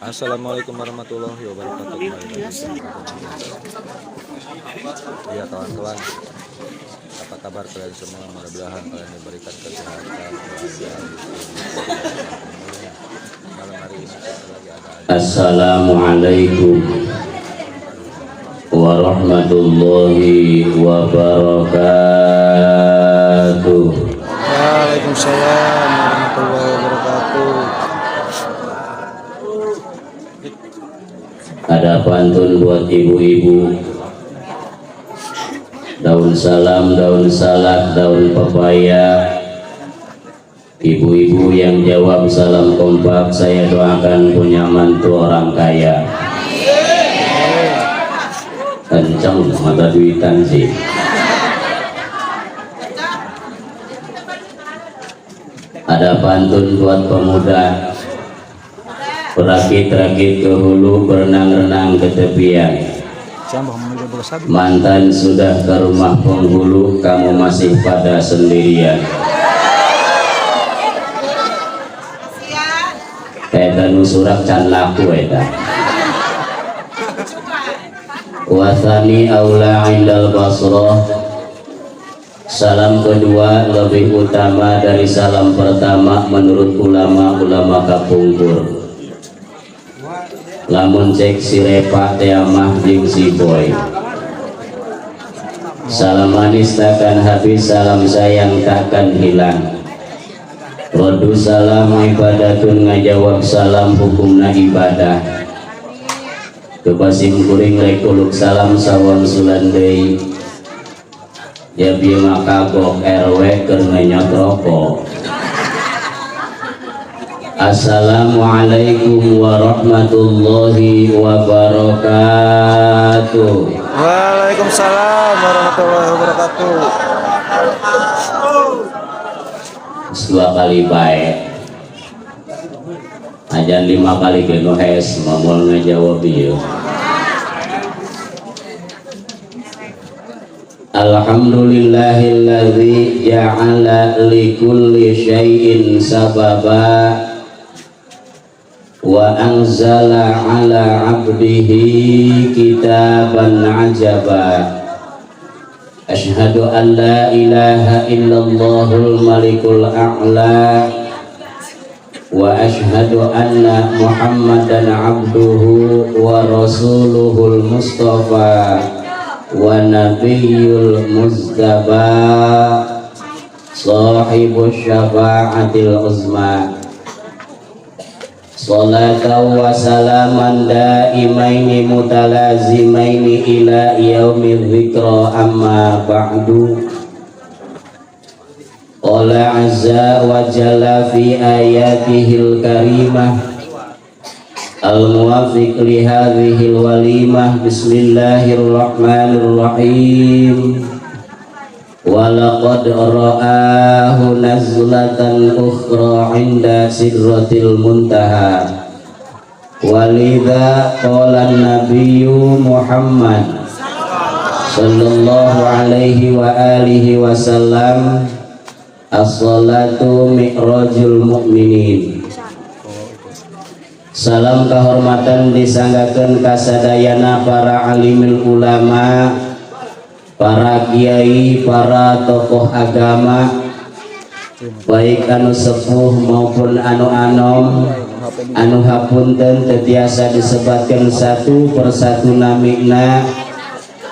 Assalamualaikum warahmatullahi wabarakatuh. Kembali lagi sama ya kawan-kawan. Apa kabar kalian semua? Mudah-mudahan kalian diberikan kesehatan, kebahagiaan, malam hari ini kita lagi ada Assalamualaikum warahmatullahi wabarakatuh. Waalaikumsalam warahmatullahi wabarakatuh. Ada pantun buat ibu-ibu. Daun salam, daun salak, daun pepaya. Ibu-ibu yang jawab salam kompak, saya doakan punya mantu orang kaya. Kenceng mata duitan sih. Ada pantun buat pemuda. Berakit-rakit ke hulu, berenang-renang ke tepian. Mantan sudah ke rumah penghulu, kamu masih pada sendirian. Eta nu surak can laku eta. Wasani aula indal basrah. Salam kedua lebih utama dari salam pertama menurut ulama-ulama kapungkur. Lamun cek si Repa teh mah jeung si Boy. Salam manis takkan habis, salam sayang takkan hilang. Raddu salam ibadatun, ngajawab salam hukumna ibadah. Kebasim kuring rek uluk salam sawang sulan deui. Jadi maka kagok RW keur ngenyot rokok. Assalamualaikum warahmatullahi wabarakatuh. Waalaikumsalam warahmatullahi wabarakatuh. Dua kali baik. Ajan 5 kali ge nu hes moal ngajawab ieu. Alhamdulillahilladzi ja'ala likulli syai'in sababa wa anzala ala 'abdihi kitaban 'ajaba. Asyhadu an la ilaha illallahul malikul a'la wa asyhadu anna Muhammadan 'abduhu wa rasuluhul mustafa wa nabiyyul muztaba sahibus syafa'atil uzma. Salatan wa salaman daimaini mutalazimaini ila yaumil dzikra, amma ba'du. Qala azza wa jalla fi ayatihil karimah al-muwafiq li hadhil walimah. Bismillahirrahmanirrahim. Walaqad ra'ahu nazlatan ukhra 'inda sidratil muntaha. Walidha qala an-nabiyyu Muhammad sallallahu alaihi wa alihi wasallam, as-salatu mi'rajul mu'minin. Salam kehormatan disanggakeun kasadayana para alimil ulama, para kiai, para tokoh agama, baik anu sepuh maupun anu anom, anu hapunten teu tiasa disebatkeun satu persatu namina.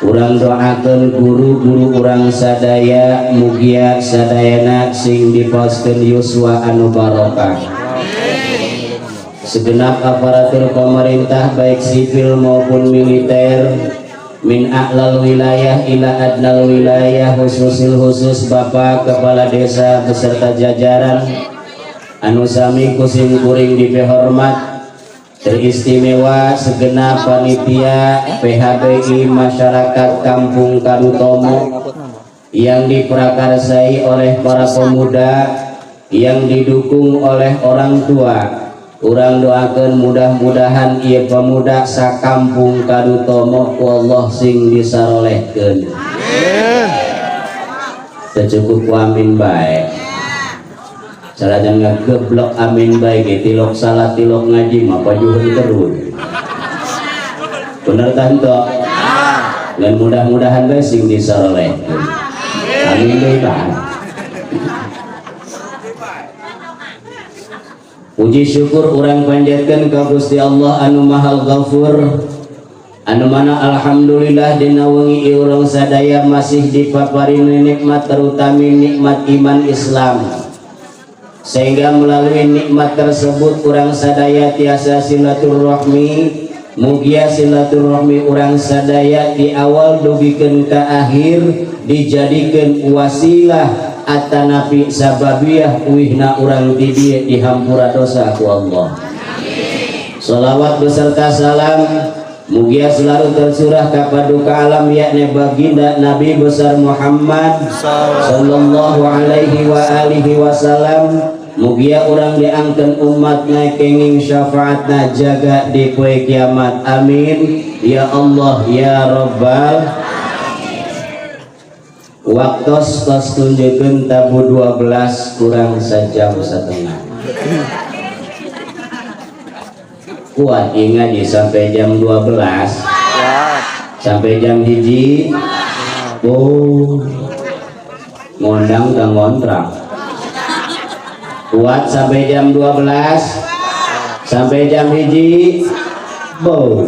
Urang doakeun guru-guru urang sadaya, mugia sadayana sing dipaoskeun yuswa anu barokah. Segenap aparatur pemerintah baik sipil maupun militer, min a'lal wilayah ila adnal wilayah, khususil khusus Bapak Kepala Desa beserta jajaran anu sami kusim kuring dipehormat, teristimewa segenap panitia PHBI masyarakat Kampung Kadutomo yang diprakarsai oleh para pemuda, yang didukung oleh orang tua. Urang doakeun mudah-mudahan ieu pemuda sakampung Kadutomo ku Allah sing disarolehkeun. Teu cukup ku amin bae. Sanajan ngageblok amin bae ge tilok salat tilok ngaji mah pajuheun terus. Bener tah henteu? Dan mudah-mudahan bae sing disarolehkeun. Amin deui tah. Puji syukur urang panjatkeun ka Gusti Allah anu Mahal Ghafur, anu mana alhamdulillah dina wengi ieu urang sadaya masih dipaparin nikmat terutami nikmat iman Islam, sehingga melalui nikmat tersebut urang sadaya tiasa silaturahmi. Mugia silaturahmi urang sadaya di awal dugikeun ka akhir dijadikeun wasilah atanapi sababiyah uihna urang ti dieu dihampura dosa ku Allah. Salawat beserta salam mugia selalu tercurah ka paduka alam yakni baginda Nabi besar Muhammad sallallahu alaihi wa alihi wasallam. Mugia urang diangkeun umatna kenging syafaatna jaga di poe kiamat. Amin ya Allah ya Rabbal. Waktos tos tunjukkeun tabu 12 kurang sejam setengah. Kuat ingat di sampai jam 12. Sampai jam 1. Oh. Ngondang ka ngontrak. Kuat sampai jam 12. Sampai jam 1. Bo.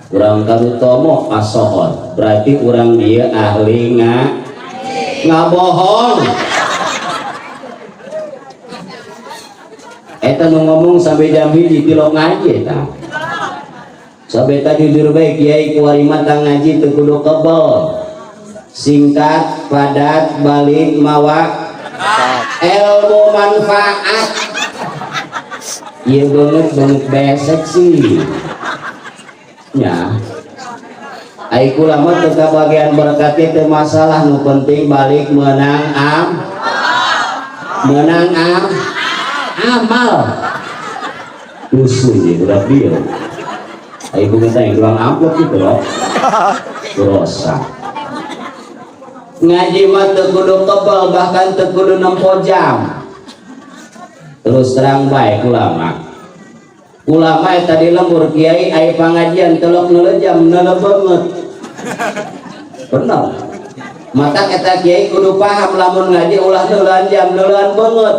Urang karutomo asohon. Berarti urang dia ahli ngabohong. Eta nu ngomong sampai jam 1 tilok ngaji eta. Sampai tadi jujur bae kiai kuari mah ngaji teu kudu kebel. Singkat, padat, balik mawa ilmu manfaat. Ieu beungeut beungeut besek sih. Nya. Ai kula mah teu kabagian berkat teu masalah, nu penting balik menang am. Menang am. Amal. Usul ieu budak dieu. Ai kumaha teh kurang amplop gitu loh. Rosa. Ngaji mah teu kudu kebel, bahkan teu kudu nempo jam. Terus terang bae ulama. Ulama eta di lembur kiai ai pangajian telok neuleuh jam neuleuh beungeut. Bener. Mata eta kiai kudu paham lamun ngaji ulah neuleuhan jam neuleuhan beungeut.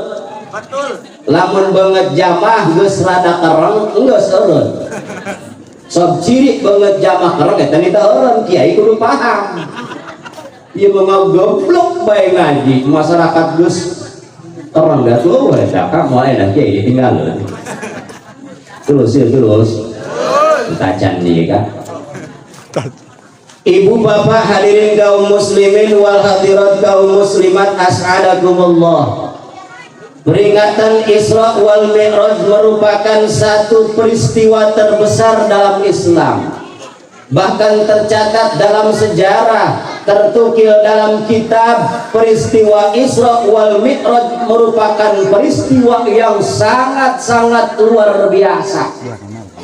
Betul. Lamun beungeut jamah geus rada kereng geus eureun. Sob ciri beungeut jamah kereng eta ni teh eureun, kiai kudu paham. Ieu mah goblok bae ngaji masyarakat geus kereng da tuh eta ka moal enak kiai ditinggalkeun. Terus ya terus. Tacan nih kan. Ibu bapak hadirin kaum muslimin wal hadirat kaum muslimat as'adakumullah. Peringatan Isra wal Mi'raj merupakan satu peristiwa terbesar dalam Islam. Bahkan tercatat dalam sejarah, tertukil dalam kitab, peristiwa Isra wal Mi'raj merupakan peristiwa yang sangat-sangat luar biasa.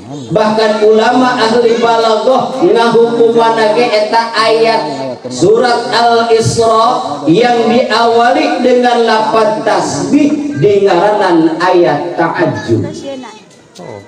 Bahkan ulama ahli balaghah ngahukumanna ge eta ayat surat Al-Isra yang diawali dengan lafaz tasbih dingaranan ayat ta'ajjub.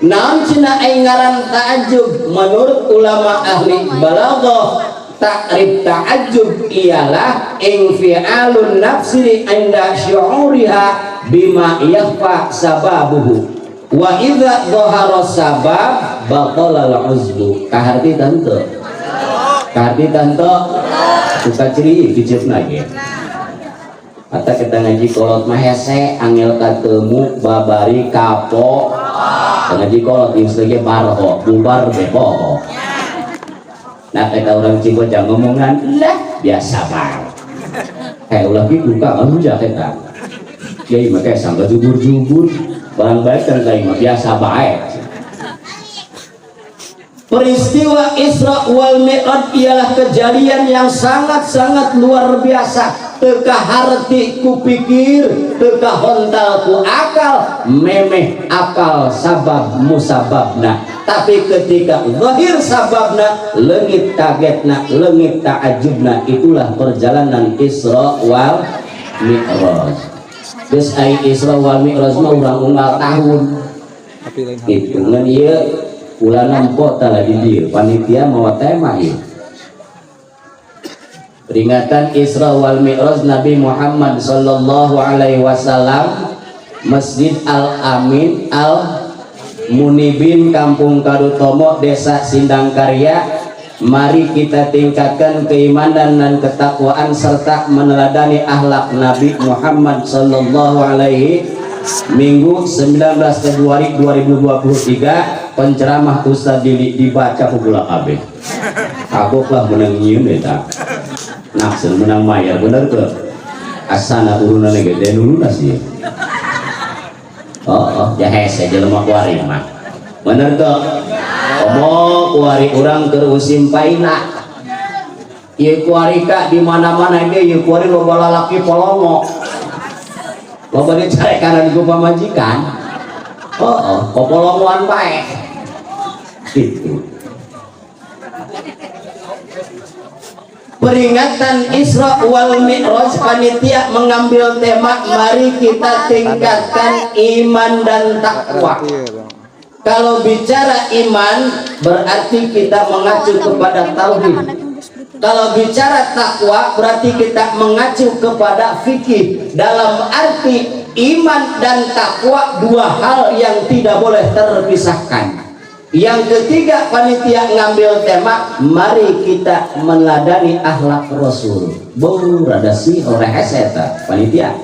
Naon cenah ai ngaran ta'ajjub? Menurut ulama ahli balaghah, takrif ta'ajjub ialah infi'alun nafsi inda syu'uriha bima yakhfa sababuhu. Wa idza dhahara sabab batala al-uzbu. Kaharti tante. Kaharti tante. Suka ciri diceupna ge. Kata kita ngaji kolot mah hese angel katemu babari kapok. Ngaji kolot geus ge barho, bubar ge poho. Nah eta urang Cibojang ngomongan lah biasa bae. Ulah kitu ka anu eta. Kiai mah kayak sampai jubur-jubur. Barang baik kan kayak mah biasa bae. Peristiwa Isra wal Mi'raj ialah kejadian yang sangat-sangat luar biasa. Teka harti ku pikir, teka hontal ku akal, memeh akal sabab musababna. Tapi ketika zahir sababna, leungit kagetna, leungit ta'ajubna, itulah perjalanan Isra wal Mi'raj. Geus ai Isra wal Mi'raj mah urang unggal tahun. Tapi lain hal. Gitu ngan ieu ulah nempo tah di dieu panitia mau tema ieu. Peringatan Isra wal Mi'raj Nabi Muhammad sallallahu alaihi wasallam, Masjid Al Amin Al Munibin, Kampung Kadutomo, Desa Sindangkarya. Mari kita tingkatkan keimanan dan ketakwaan serta meneladani akhlak Nabi Muhammad sallallahu alaihi. Minggu 19 Februari 2023, penceramah Ustaz Dili, dibaca ku gula kabeh. Kagok lah menang nyieun eta. Naksen menang mayar bener ke asana urunan gede dulu sih. Oh, ya hese jelema kuari mah bener tuh. Komo kuari urang keur musim paina ieu kuari ka di mana-mana ge ieu kuari loba lalaki polongo, loba dicarekanan ku pamajikan. Oh, popolongoan bae gitu. Peringatan Isra wal Mi'raj, panitia mengambil tema mari kita tingkatkan iman dan takwa. Kalau bicara iman berarti kita mengacu kepada tauhid. Kalau bicara takwa berarti kita mengacu kepada fikih. Dalam arti iman dan takwa dua hal yang tidak boleh terpisahkan. Yang ketiga, panitia ngambil tema mari kita meneladani akhlak Rasul. Beuh, rada sih oleh eta panitia.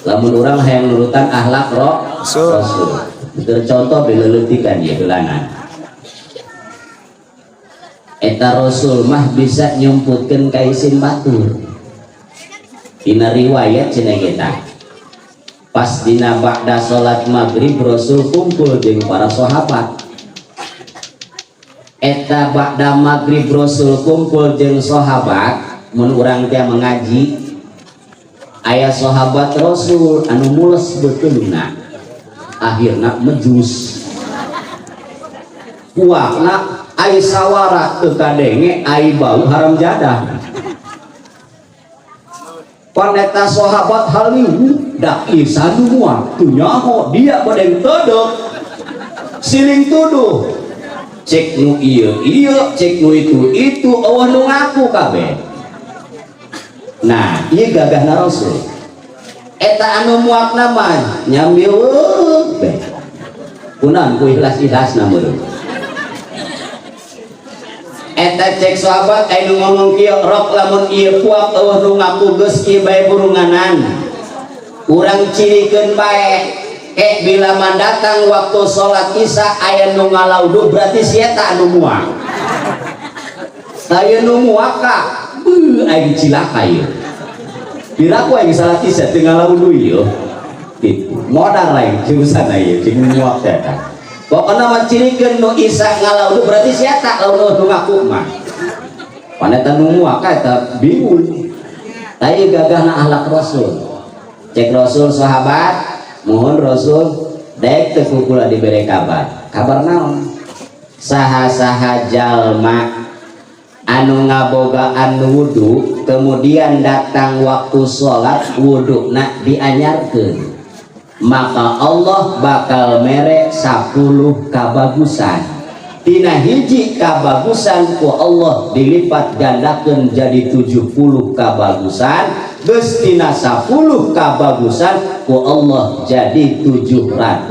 Lamun urang hayang nurutan akhlak Rasul. Rasul. Betul, contoh dileletikan ya dolanan. Eta Rasul mah bisa nyumputkeun ka isin batur. Dina riwayat cenah kita. Pas dina ba'da salat maghrib Rasul kumpul jeung para sahabat. Eta ba'da maghrib Rasul kumpul jeung sahabat, mun urang teh mengaji aya sahabat Rasul anu mules beuteungna, akhirna mejus kuakna ai sawara teu kadenge ai bau haram jadah. Pan eta sahabat haliwu dak isa nu muak teu nyaho dia badeng teudeuk siling tuduh cek nu ieu ieu cek nu itu itu eueuh nu ngaku kabeh. Nah ieu gagahna Rasul eta anu muakna mah nyambieuh be kunaon ku ikhlas-ikhlasna meureun. Eta cek sahabat anu ngomong kieu rok lamun ieu kuak eueuh nu ngaku geus ieu bae burunganan urang cirikeun bae. Bila mendatang waktu sholat isya aya nu ngalaudu berarti si eta anu muak. Aya nu muak ka beuh aing cilaka ieu. Piraku aing salat isya teu ngalaudu ieu. Gitu. Modal aing jurusan ieu jeung muak teh eta. Pokona mah cirikeun nu isya ngalaudu berarti si eta lamun nu ngaku mah. Pan eta nu muak ka eta bingung. Tah ieu gagahna akhlak Rasul. Cek Rasul sahabat mohon Rasul daek teu kukula dibere kabar. Kabar naon? Saha-saha jalma anu ngabogaan wudu kemudian datang waktu sholat wuduna dianyarkeun maka Allah bakal mere 10 kabagusan. Tina hiji kabagusan ku Allah dilipat gandakeun jadi 70 kabagusan. Geus tina 10 kabagusan ku Allah jadi 700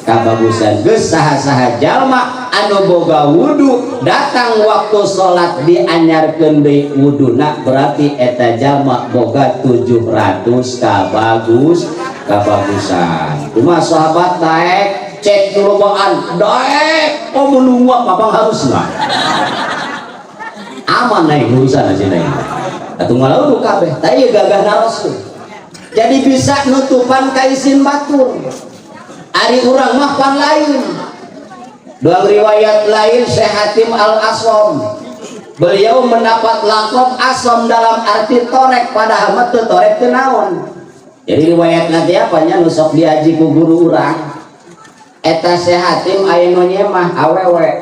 kabagusan. Geus saha-saha jalma anu boga wudu datang waktu salat dianyarkeun deui wuduna berarti eta jalma boga 700 kabagusan. Kumaha sahabat daek cek lobaan daek oh menunggu apa harusna aman naik urusan aja naik atau malah kabeh tadi gagah Rasul jadi bisa nutupan kaisin batur. Ari urang mah pan lain. Dalam riwayat lain Syekh Hatim Al-Asom beliau mendapat lakop asom dalam arti torek padahal mah teu torek teu naon. Jadi riwayat nanti apanya nu sok diaji ku guru urang eta Syekh Hatim aya nu nyemah awewe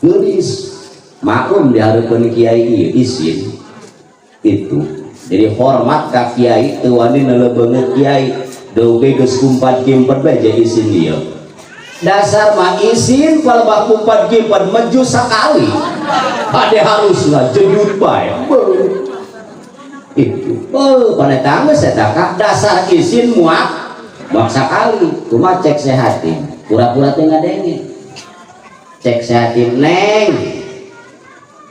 geulis maklum dihareupeun kiai ieu isin itu Jadi hormat ka kiai, teu wani neuleuh kiai. Deui geus kumpat kimpet bae jadi isin dia. Dasar mah isin palebah kumpat kimpet meju sakali. Ade harusna jedut bae. Itu. Oh, pada tangga eta ka dasar isin muak muak sakali. Kumaha cek sehatin? Pura-pura teu ngadenge. Cek sehatin, "Neng,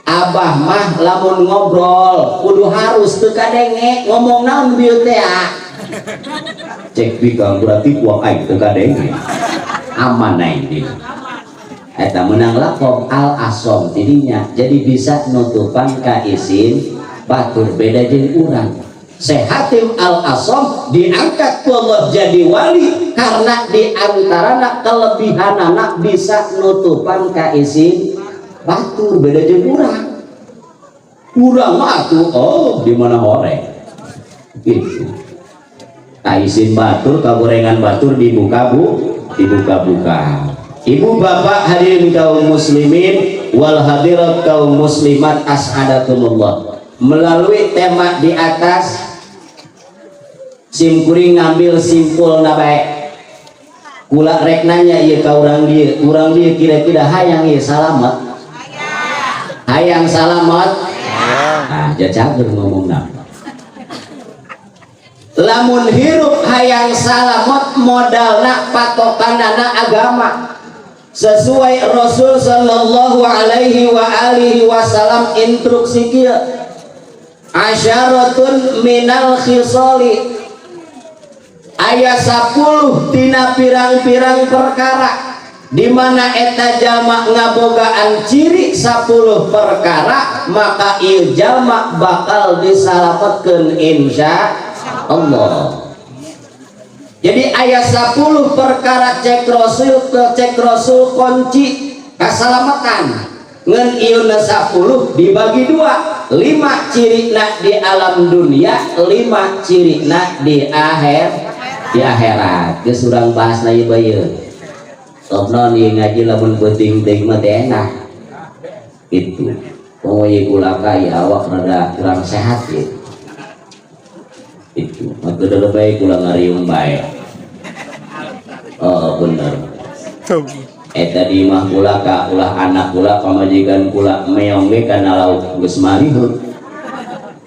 Abah mah lamun ngobrol kudu harus teu kadenge ngomong naon bieu teh ah." Cek bikang berarti kuak aing teu kadenge. Aman aing di. Eta menang lakom al asom tidinya. Jadi bisa nutupan ka isin batur, beda jeung urang. Sehatim al asom diangkat ku Allah jadi wali karena di antarana kelebihanana bisa nutupan ka isin batur, beda jeung urang. Urang mah atuh oh di mana hore gitu. Ka isin batur, kagorengan batur dibuka bu, dibuka-buka. Ibu bapak hadirin kaum muslimin wal hadirat kaum muslimat as'adakumullah. Melalui tema di atas simkuring ngambil simpul na bae. Kula rek nanya ieu ka urang dieu, urang dieu kira-kira hayang ieu salamet? Hayang salamet? Ah, jacager ngomongna. Lamun hirup hayang salamet modalna patokanana agama. Sesuai Rasul sallallahu alaihi wa alihi wasallam instruksi kieu. Asyaratun minal khisali, aya 10 tina pirang-pirang perkara di mana eta jalma ngabogaan ciri 10 perkara maka ieu jalma bakal disalametkeun insya Allah. Jadi aya 10 perkara cek Rasul ke cek Rasul kunci kasalamatan. Ngan ieu 10 dibagi dua, 5 cirina di alam dunia, 5 cirina di akhir, di akhirat. Geus urang bahas na ieu bae. Topnon ieu ngaji lamun peuting teuing mah teu enak. Gitu. Komo ieu kula ka ieu awak rada kurang sehat ieu. Itu maka bae kula ngariung bae. Oh bener. Eta di imah kula ka ulah anak kula pamajikan kula meong ge kana lauk geus mariheut.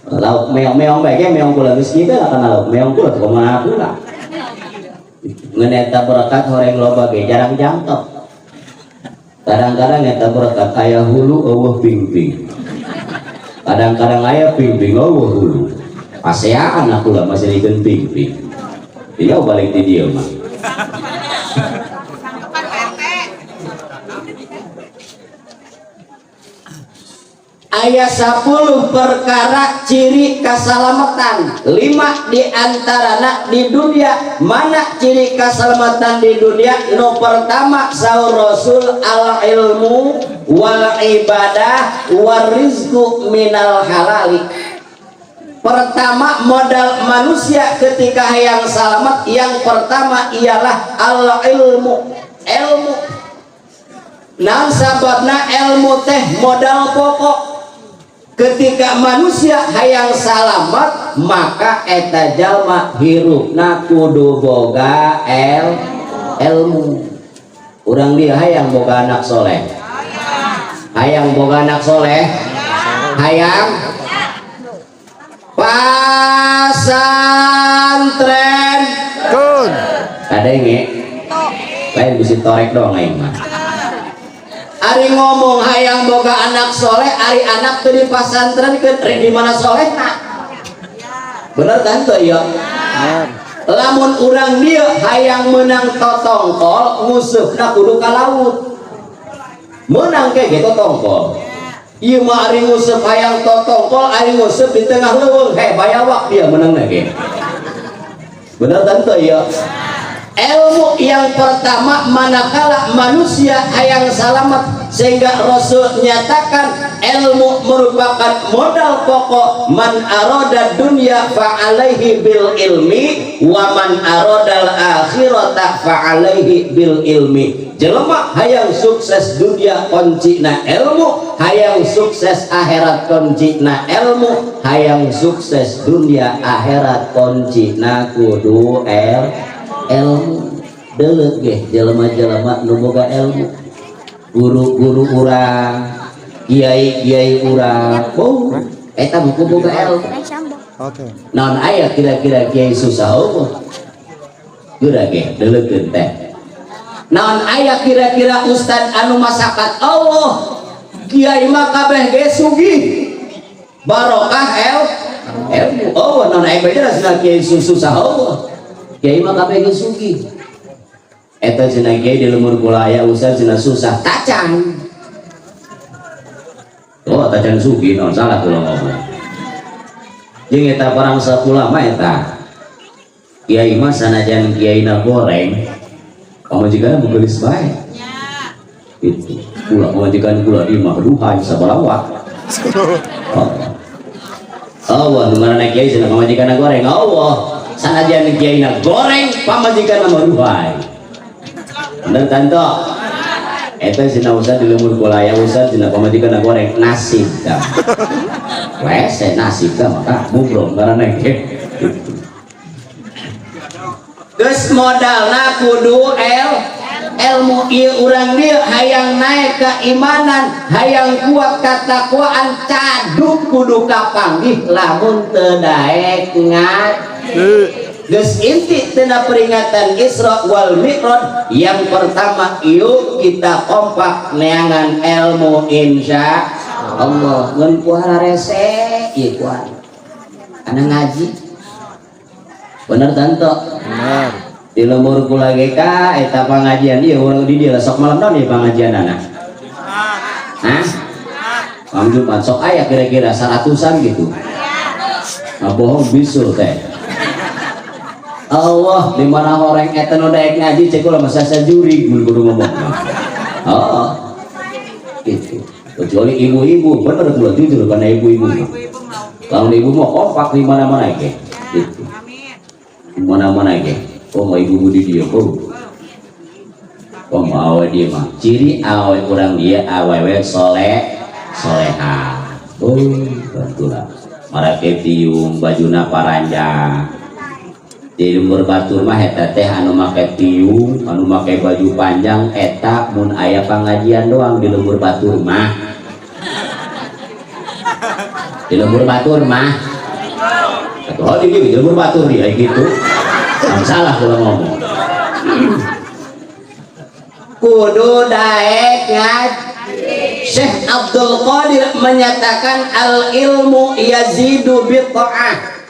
Lauk meong-meong bae ge meong kula geus kieu kana lauk meong kula kumaha kula. Ngan eta berkat horeng loba ge jarang jangkep. Kadang-kadang eta berkat aya hulu eueuh pingping. Kadang-kadang aya pingping eueuh hulu. Paseaan aku lah masih dikeun pingping. Dia balik di dieu mah. Ayat 10 perkara ciri keselamatan, 5 diantarana di dunia. Mana ciri keselamatan di dunia? No pertama saur Rasul al ilmu wal ibadah war rizqu minal halali. Pertama modal manusia ketika yang selamat yang pertama ialah al ilmu, ilmu. Nah sababna ilmu teh modal pokok. Ketika manusia hayang salamat maka eta jalma hirupna kudu boga ilmu. Urang dia hayang boga anak soleh, hayang boga anak soleh, hayang pasantren Kun. Kadenge lain bisi torek dong aing mah. Ari ngomong hayang boga anak soleh, ari anak teu di pasantren ke di mana solehna? Bener kan tuh ya? Lamun urang dia hayang menang totongkol nguseupna kudu ka laut. Menang kayak gitu tongkol. Ieu mah ari nguseup hayang totongkol, ari nguseup di tengah leuweung, heh bayawak dia menangna ge. Bener kan tuh ya? Ilmu yang pertama manakala manusia hayang selamat, sehingga Rasul nyatakan ilmu merupakan modal pokok. Man aroda dunya fa'alaihi bil ilmi wa man arodal akhirata fa'alaihi bil ilmi. Jelema hayang sukses dunia kuncina ilmu, hayang sukses akhirat kuncina ilmu, hayang sukses dunia akhirat kuncina kudu ilmu. Deuleut ge jelema-jelema nu boga ilmu, guru-guru urang, kiai-kiai urang, oh eta buku boga ilmu. Oke. Naon aya kira-kira kiai susah eueuh? Geura ge deuleutkeun teh. Naon aya kira-kira ustad anu masakat Allah? Kiai mah kabeh ge sugih, barokah ilmu. Oh, naon aya beda cenah kiai susah eueuh? Kiai mah kabeh ge sugih. Eta cenah kiai di lemur kula aya ustad cenah susah tacan. Oh, tacan sugih, naon salah kula ngomong? Jeung eta parang sakulah mah eta kiai mah sanajan kiai na goreng, pamajikanna beugelis bae gitu. Kula pamajikan kula di mah duhai sabalawat. Oh. Allah nu ngaranna kiai cenah pamajikanna goreng. Allah, sanajan kiai na goreng, pamajikanna mah duhai. Bener tanto? Eta cenah ustad di lemur kula aya ustad cenah pamajikanna goreng, nasib tah. Wese nasib tah, maka mubrom ngaranna ge. Geus modalna kudu ilmu. Ieu urang dieu hayang naik keimanan, hayang kuat katakwaan, caduk kudu kapanggih lamun teu daek ngaji. Geus inti tina peringatan Isra wal Mi'raj yang pertama, yuk kita kompak neangan ilmu, insya Allah. Ngan kuara rese ieu kuara ana ngaji, bener tanto? Benar. Di lembur kula ge ka eta pangajian ieu urang di dieu sok malam naon ieu pangajian anak? Hah? Malam Jumat sok aya kira-kira seratusan gitu. Nah, bohong bisul teh. Allah, di mana orang eta nu daek ngaji cek kula masa sajuri mun kudu ngomong. Oh. Gitu. Kecuali ibu-ibu, bener kula jujur karena ibu-ibu mah. Kalau ibu mau kompak di mana-mana ge. Gitu. Di mana-mana ge. Oh, mau ibu di dia, oh. Oh, mau awe dia mah. Ciri awe urang dia awewe soleh, soleha. Oh, bantulah. Marake tiung, bajuna paranjang. Di lembur batur mah eta teh anu make tiung, anu make baju panjang eta mun aya pangajian doang di lembur batur mah. Di lembur batur mah. Atuh oh, di lembur batur dia gitu. Nggak salah kalau ngomong. Kudu daek ngaji. Syekh Abdul Qadir menyatakan al ilmu yazidu bi ta'ah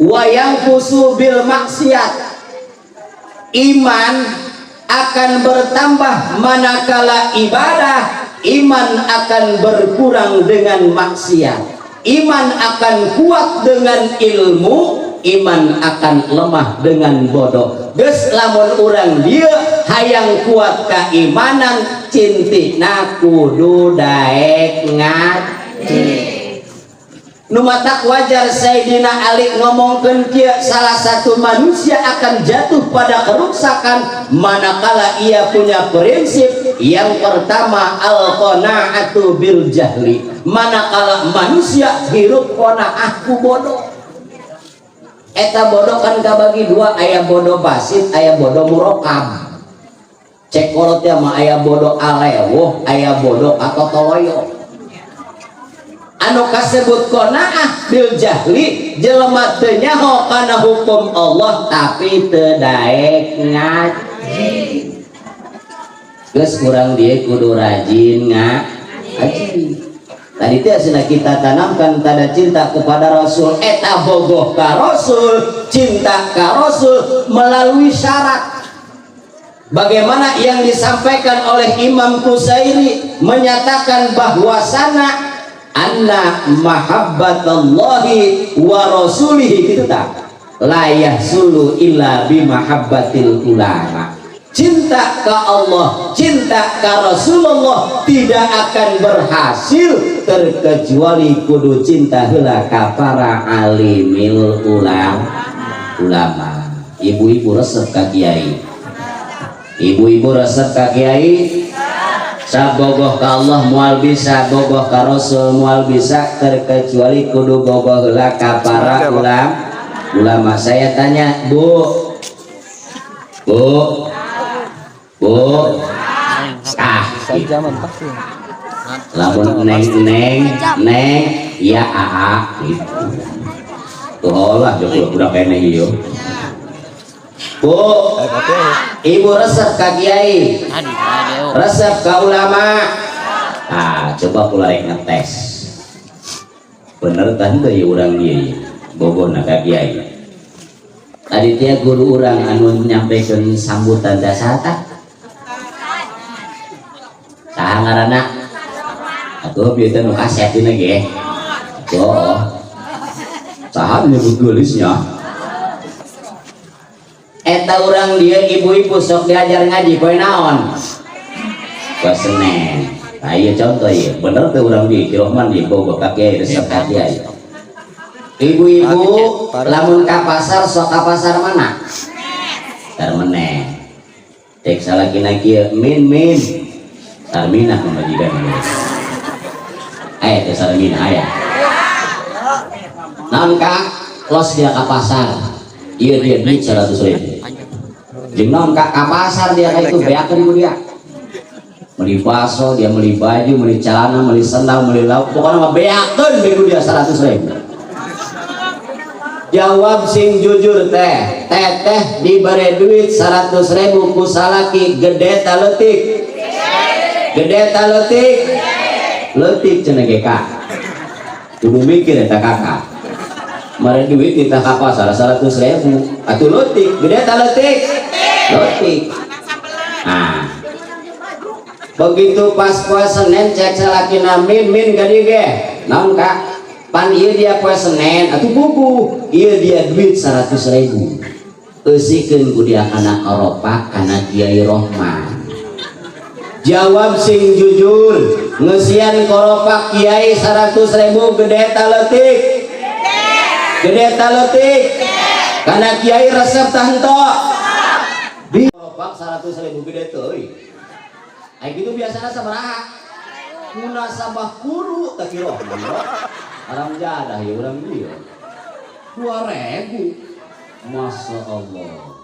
wa yanqusu bil maksiat. Iman akan bertambah manakala ibadah, iman akan berkurang dengan maksiat. Iman akan kuat dengan ilmu, iman akan lemah dengan bodoh. Geus lamun urang dieu hayang kuat keimanan, cintina kudu daek ngaji. Nu matak wajar Sayyidina Ali ngomongkeun kieu, salah satu manusia akan jatuh pada kerusakan manakala ia punya prinsip yang pertama al-qanaatu bil jahli. Manakala manusia hirup qanaah ku bodoh. Eta bodoh kan kabagi dua, aya bodoh basit, aya bodoh murokab. Cek kolotnya mah aya bodoh alewuh, aya bodoh atotoloyo. Anu kasebut qanaah bil jahli jelema teu nyaho kana hukum Allah tapi teu daek ngaji. Geus urang dieu kudu rajin ngaji. Tadi teh cenah kita tanamkan tanda cinta kepada Rasul, eta bogoh ka Rasul, cinta ka Rasul melalui syarat. Bagaimana yang disampaikan oleh Imam Kusairi menyatakan bahwasana anna mahabbatallahi wa rasulihi gitu tak la yahsulu illa bi mahabbatil ulama. Cinta ke Allah, cinta ke Rasulullah tidak akan berhasil terkecuali kudu cinta heula ka para alimil ulama. Ibu-ibu resep ka kiai. Ibu-ibu resep ka kiai, sabogoh ka Allah moal bisa, bogoh ka Rasul moal bisa, terkecuali kudu bogoh heula ka para ulama. Saya tanya, Bu, Bu, Bu, ah, Zaman pasti. Lamun neng neng neng ya aa gitu. Tuh lah jauh budak kene ieu. Bu, ibu resep ka kiai, resep ka ulama. Ah, coba kula rek ngetes. Bener tah henteu ieu urang ieu bogohna ka kiai? Tadi tia guru urang anu nyampaikan sambutan dasar tah. Saha ngaranna? Atuh bieu teh nu kaset dina ge. Oh. Saha nyebut geulisnya? Eta urang dia ibu-ibu sok diajar ngaji poe naon? Poe Senin. Nah, iya contoh iya. Bener tuh urang di Ki Rohman di bogoh ka kiai, resep ka kiai. Ibu-ibu lamun ka pasar sok ka pasar mana? Termenen. Cek salakina kieu, "Min, min." Sarminah pamajikan. Aya teh Sarminah aya. Naon, Kak? Los dia ka pasar. Iya dia duit 100 ribu. Jeung naon, Kak, ka pasar dia ka itu beakeun ku dia. Beli bakso, dia beli baju, beli celana, beli sendal, beli lauk, pokoknya mah beakeun begu dia 100 ribu. Jawab sing jujur, teh. Teteh diberi duit 100 ribu ku salaki, gede ta leutik? Gede ta leutik? Leutik cenah ge, Kak. Kudu mikir eta kakak. Mere duit di ka pasar 100 ribu. Atuh leutik, gede ta leutik? Leutik. Nah, begitu pas poe Senin cek salakina, "Min, min, ka dieu ge." "Naon, Kak?" "Pan ieu dia poe Senin atuh buku. Ieu dia duit 100 ribu. Eusikeun ku dia kana koropak kana Kiai Rohman." Jawab sing jujur, ngeusian koropak kiai 100 ribu gede ta leutik? Gede ta leutik? Kana kiai resep tah henteu? Di koropak 100 ribu gede teu euy. Ai kitu biasana sabaraha? Munasabah guru teh Ki Rohman. Haram jadah ya urang ieu. 2000. Masya Allah.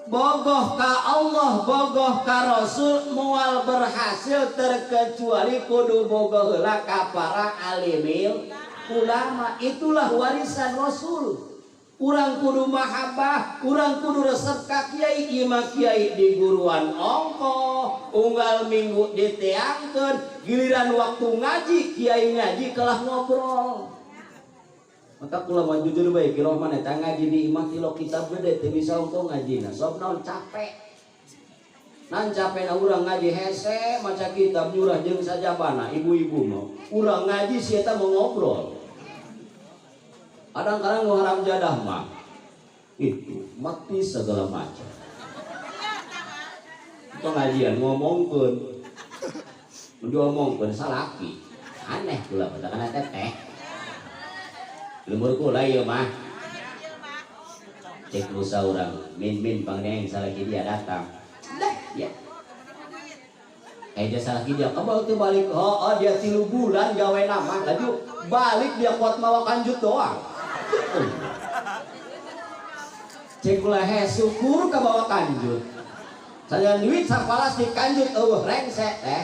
Bogoh ka Allah, bogoh ka Rasul moal berhasil terkecuali kudu bogoh heula ka para alimil ulama. Itulah warisan Rasul. Urang kudu mahabbah, urang kudu resep ka kiai. Ieu mah kiai di guruan ongko, unggal minggu diteangkeun, giliran waktu ngaji, kiai ngaji kalah ngobrol. Maka kula mah jujur bae, Ki Rohman eta ngaji di imah kilo kitab gede teu bisa ongko ngajina. Sob naon capek. Nan capek na urang ngaji hese maca kitab nyurah jeung sajabana ibu-ibu mah. Urang ngaji si eta mau ngobrol. Kadang-kadang nu haram jadah mah itu mati segala macam. Pengajian ngomongkeun. Mun diomongkeun salaki. Aneh kula mah kana teteh. Lembur kula ieu mah. Cek lusa urang, "Min, min, pangneng salaki dia datang." Dah, ya. Eh, dia salaki dia kebal tuh balik. Oh, oh dia 3 bulan gawe nama, laju balik dia kuat mawa kanjut doang. Cek kula he syukur kabawa kanjut. Saya duit sapalas di kanjut eueuh rengsek teh.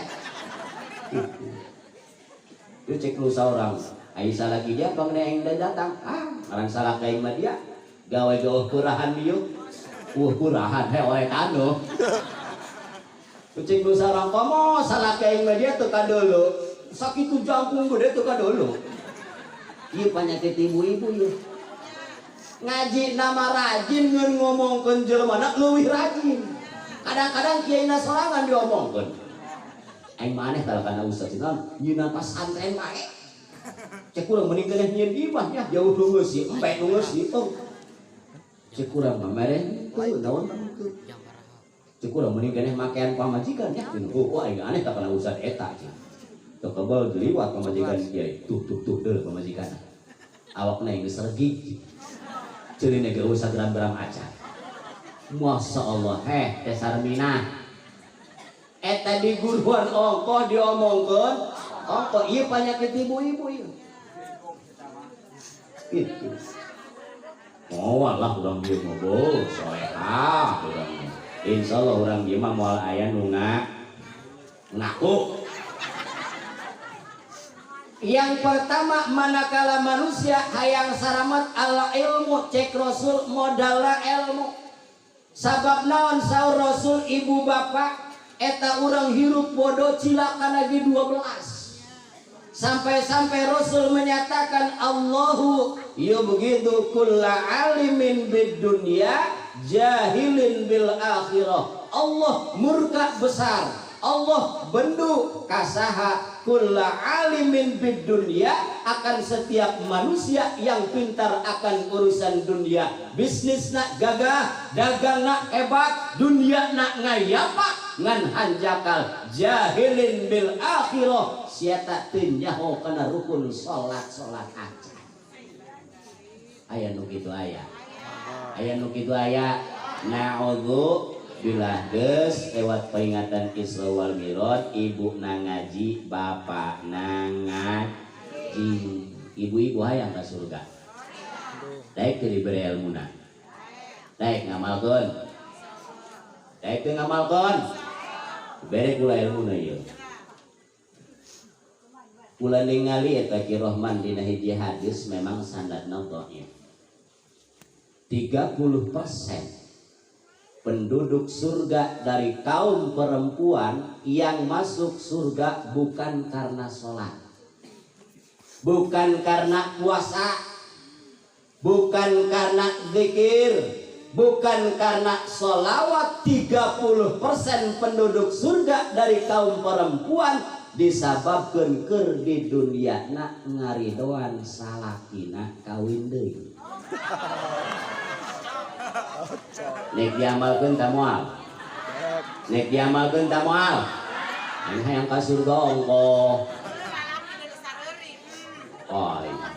Itu cek lusa orang. Aisyah lagi dia pangneng dan datang. Ah, orang salah kain mah dia. Gawe gawe kurahan dieu. Kurahan he oleh kanu. Kucing lusa orang komo salah kain mah dia tuh dulu. Sakitu jangkung gede tuh dulu. Ieu penyakit ibu-ibu ieu. Ngaji nama rajin ngeun ngomongkeun jelema leuwih rajin. Kadang-kadang kiai sorangan diomongkeun. Aing maneh tah kana ustaz naon nyieunna pasantren bae. Cek urang mending keneh nyieun imah nya jauh nu ngeusi, empe nu ngeusi tong. Cek urang mah mere teu naon teu. Cek urang mending keneh makean pamajikan nya. Oh, aing aneh tah kana ustaz eta cing. Teu kebal diliwat pamajikan kiai. Tuh tuh tuh deuleu pamajikan. Awakna geus regig. Ceurina ge usah geram-geram acan. Masya Allah, heh teh Sarminah eta di guruan ongkoh diomongkeun ongkoh ieu panyakit ibu-ibu ieu gitu. Oh Allah urang ieu mah bo solehah urang. Insyaallah urang ieu mah moal aya nu ngaku. Yang pertama manakala manusia hayang saramat ala ilmu, cek Rasul modalna ilmu. Sabab naon saur Rasul ibu bapak eta urang hirup bodoh cilaka lagi 12. Sampai-sampai Rasul menyatakan Allahu yubghidu kulla alimin bid dunya jahilin bil akhirah. Allah murka besar, Allah bendu kasaha kulla alimin bid dunya, akan setiap manusia yang pintar akan urusan dunia. Bisnis nak gagah, dagang nak hebat, dunia nak ngayapa ngan hanjakal jahilin bil akhirah, sia tak teu nyaho kana rukun salat-salat acan. Aya nu kitu aya. Aya nu kitu aya. Na'udzu billah geus lewat peringatan Isra wal Mi'raj, ibu na ngaji, bapak na ngaji. Ibu-ibu hayang ka surga. Daek teu dibere ilmuna. Daek ngamalkeun. Daek teu ngamalkeun. Bere kula ilmuna ieu. Kula ningali eta Ki Rohman dina hiji hadis memang sanadna dhaif. 30% penduduk surga dari kaum perempuan yang masuk surga bukan karena sholat, bukan karena puasa, bukan karena zikir, bukan karena sholawat. 30% penduduk surga dari kaum perempuan disababkeun keur di dunia na ngaridoan salakina kawin deui. Nek diamalkeun ta moal? Nek diamalkeun ta moal? Aing hayang ka surga ongkoh. Oh, iya.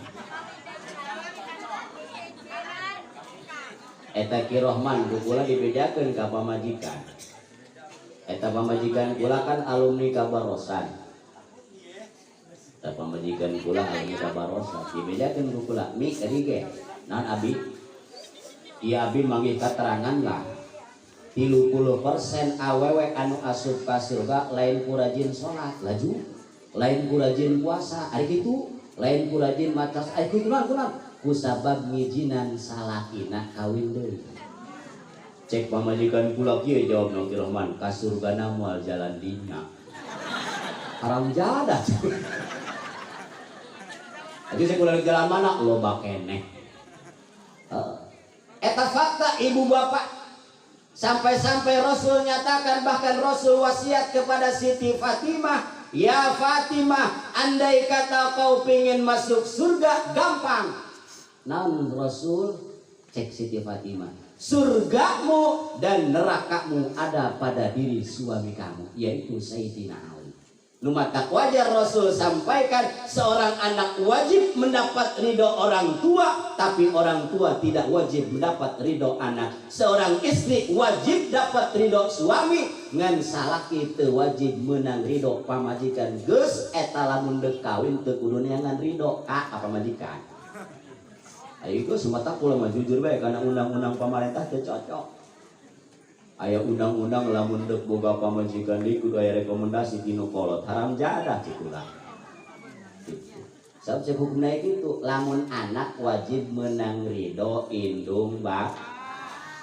Eta Ki Rohman ku kula dibedakeun ka pamajikan. Eta pamajikan kula kan alumni Kabarosan. Eta pamajikan kula alumni Kabarosan dibedakeun ku kula, mi tadi ge. Naon abi? Iya abi manggih keterangan lah. 30% awewe anu asup ka surga lain ku rajin salat, laju, lain ku rajin puasa, ari kitu, lain ku rajin maca, ari kitu kunaon? Kusabab ngijinan salakina kawin deui. Cek pamajikan kula kieu jawab Ki Rohman, ka surgana moal jalan dinya. Haram jadah. Aja saya kula jalan mana loba keneh. Eta fakta ibu bapak. Sampai-sampai Rasul nyatakan, bahkan Rasul wasiat kepada Siti Fatimah, ya Fatimah, andai kata kau pingin masuk surga gampang. Namun Rasul cek Siti Fatimah, surgamu dan nerakamu ada pada diri suami kamu, yaitu Sayyidina Ali. Lumatak wajar Rasul sampaikan seorang anak wajib mendapat ridho orang tua, tapi orang tua tidak wajib mendapat ridho anak. Seorang istri wajib dapat ridho suami, ngan salaki teu wajib menang ridho pamajikan. Geus eta lamun deuk kawin teu kudu neangan ridho ka pamajikan. Ayo geus mata kula mah jujur bae kana undang-undang pamarentah teu cocok. Aya undang-undang lamun deuk boga pamajikan deui kudu aya rekomendasi ti nu kolot, haram jadah cik kula. Sabab cek hukumna kitu, lamun anak wajib menang ridho indung bapa.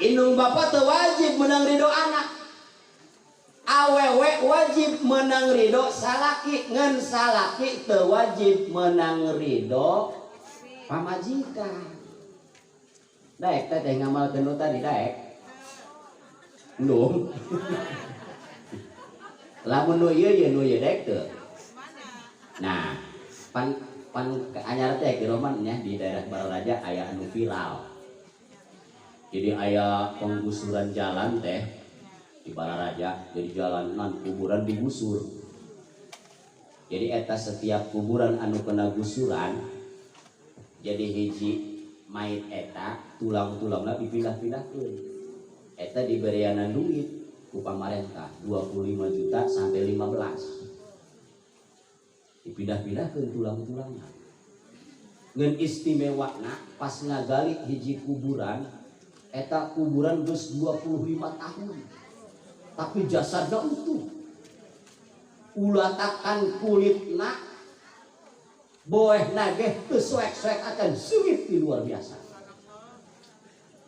Indung bapa teu wajib menang ridho anak. Awewe wajib menang ridho salaki, ngan salaki teu wajib menang ridho pamajikan. Daek teh teh ngamalkeun nu tadi daek. Belum. Lamun nu ieu ye nu ieu daek teu. Nah, pan pan anyar teh Ki Rohman nya di daerah Balaraja aya anu viral. Jadi aya penggusuran jalan teh di Balaraja, jadi jalanan kuburan digusur. Jadi eta setiap kuburan anu kena gusuran, jadi hiji mayit eta tulang-tulangna dipindah-pindahkeun. Eta diberianan duit ku pamarentah 25 juta sampai 15. Dipindah-pindahkeun tulang-tulangna. Ngan istimewana pas ngagali hiji kuburan, eta kuburan geus 25 tahun. Tapi jasadna utuh. Ulatakan kulitna boehna ge teu soek-soek akan seungit di luar biasa.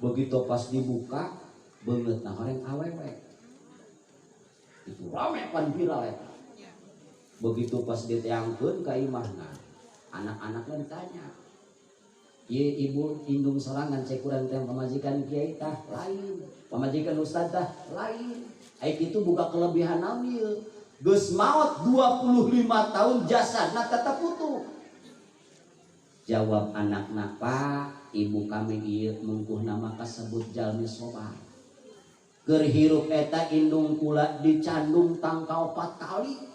Begitu pas dibuka beungeutna horeng awewe. Itu rame pan viral eta. Begitu pas diteangkeun ka imahna, anak-anaknya ditanya, "Ye ibu indung sorangan cek urang teh pamajikan kiai tah lain, pamajikan ustad tah lain. Ai kitu buka kelebihan naon ieu? Geus maot 25 tahun jasadna tetep utuh." Jawab anakna, "Pak, ibu kami ieu mungkuh nama kasebut jalmi sobar. Keur hirup eta indung kula dicandung tangka 4 kali.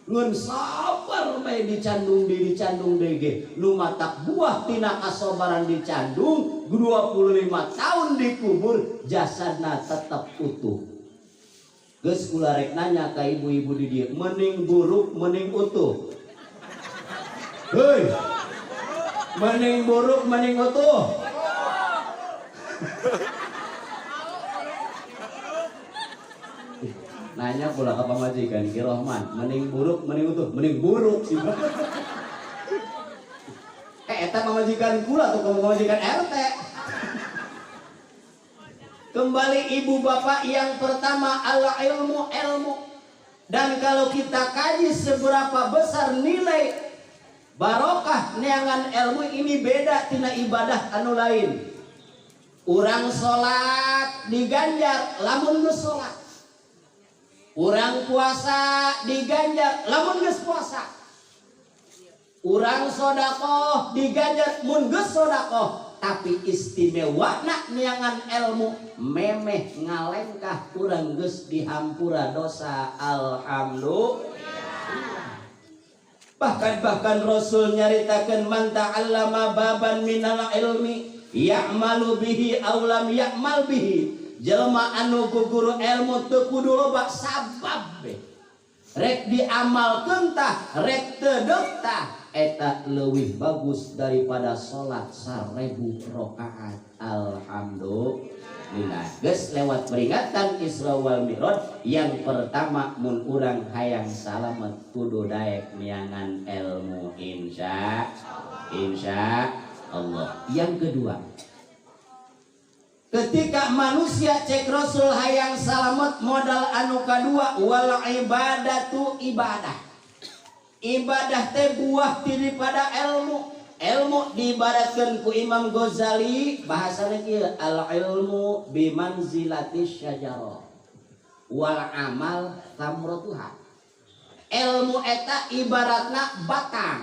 Ngan sabar bae dicandung di dicandung dege. Nu matak buah tina kasobaran dicandung 25 tahun dikubur jasadna tetep utuh." Geus kula rek nanya ka ibu-ibu di dieu, mending buruk mending utuh? Hei. Mending buruk mending utuh? Nanya pula ke pamajikan Ki Rohman, mending buruk mending utuh? Mending buruk sih. Eta pamajikan kula atau pamajikan RT. Kembali ibu bapak, yang pertama al ilmu, ilmu. Dan kalau kita kaji seberapa besar nilai barokah neangan ilmu ini beda tina ibadah anu lain. Urang salat diganjar lamun geus salat. Urang puasa diganjar lamun geus puasa. Urang sodakoh diganjar mun geus sodakoh. Tapi istimewana neangan ilmu memeh ngalengkah urang geus dihampura dosa. Alhamdulillah. Bahkan Rasul nyaritakeun man ta'allama baban minal ilmi ya'malu bihi aw lam ya'mal bihi. Jelema anu guguru ilmu teu kudu loba sabab be. Rek diamalkeun tah, rek teu deuk tah, eta leuwih bagus daripada salat 1000 rakaat. Alhamdulillah. Geus lewat peringatan Isra wal Mi'raj yang pertama mun urang hayang salamet kudu daek miangan ilmu insya Allah. Yang kedua, ketika manusia cek Rasul hayang salamet modal anu kadua wal ibadatu ibadah. Ibadah teh buah daripada ilmu. Ilmu diibaratkeun ku Imam Ghazali bahasana kieu, al ilmu bimanzilati syajarah wal amal thamratuha. Ilmu eta ibaratna batang,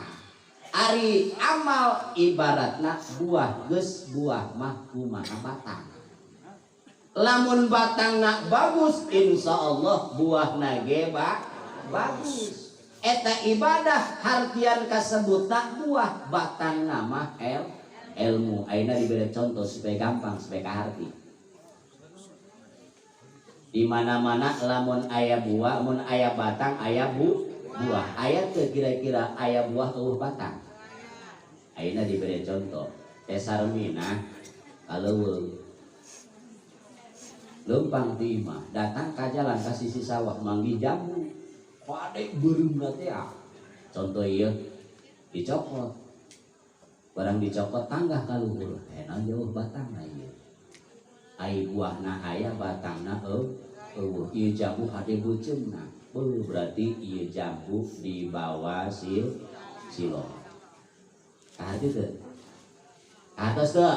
ari amal ibaratna buah. Geus buah mah kumaha batang. Lamun batangna bagus insyaallah buahna ge bagus. Eta ibadah hartian kasebutna buah, batangna mah ilmu. Ayeuna diberi contoh supaya gampang supaya kaharti. Di mana-mana lamun aya buah, mun aya batang aya buah. Aya teu kira-kira aya buah eueuh batang? Ayeuna diberi contoh. Teh Sarminah kaleuweung leumpang ti imah datang ka jalan ka sisi sawah manggih jambu. Pade beureumna teh. Contoh ieu dicokot. Barang dicokot tanggah ka luhur, naon jauh batangna ieu. Ai buahna aya batangna eueuh. Ieu jambu hade beuceumna. Beuh berarti ieu jambu dibawa silo. Kaharti teu? Kahartos teu?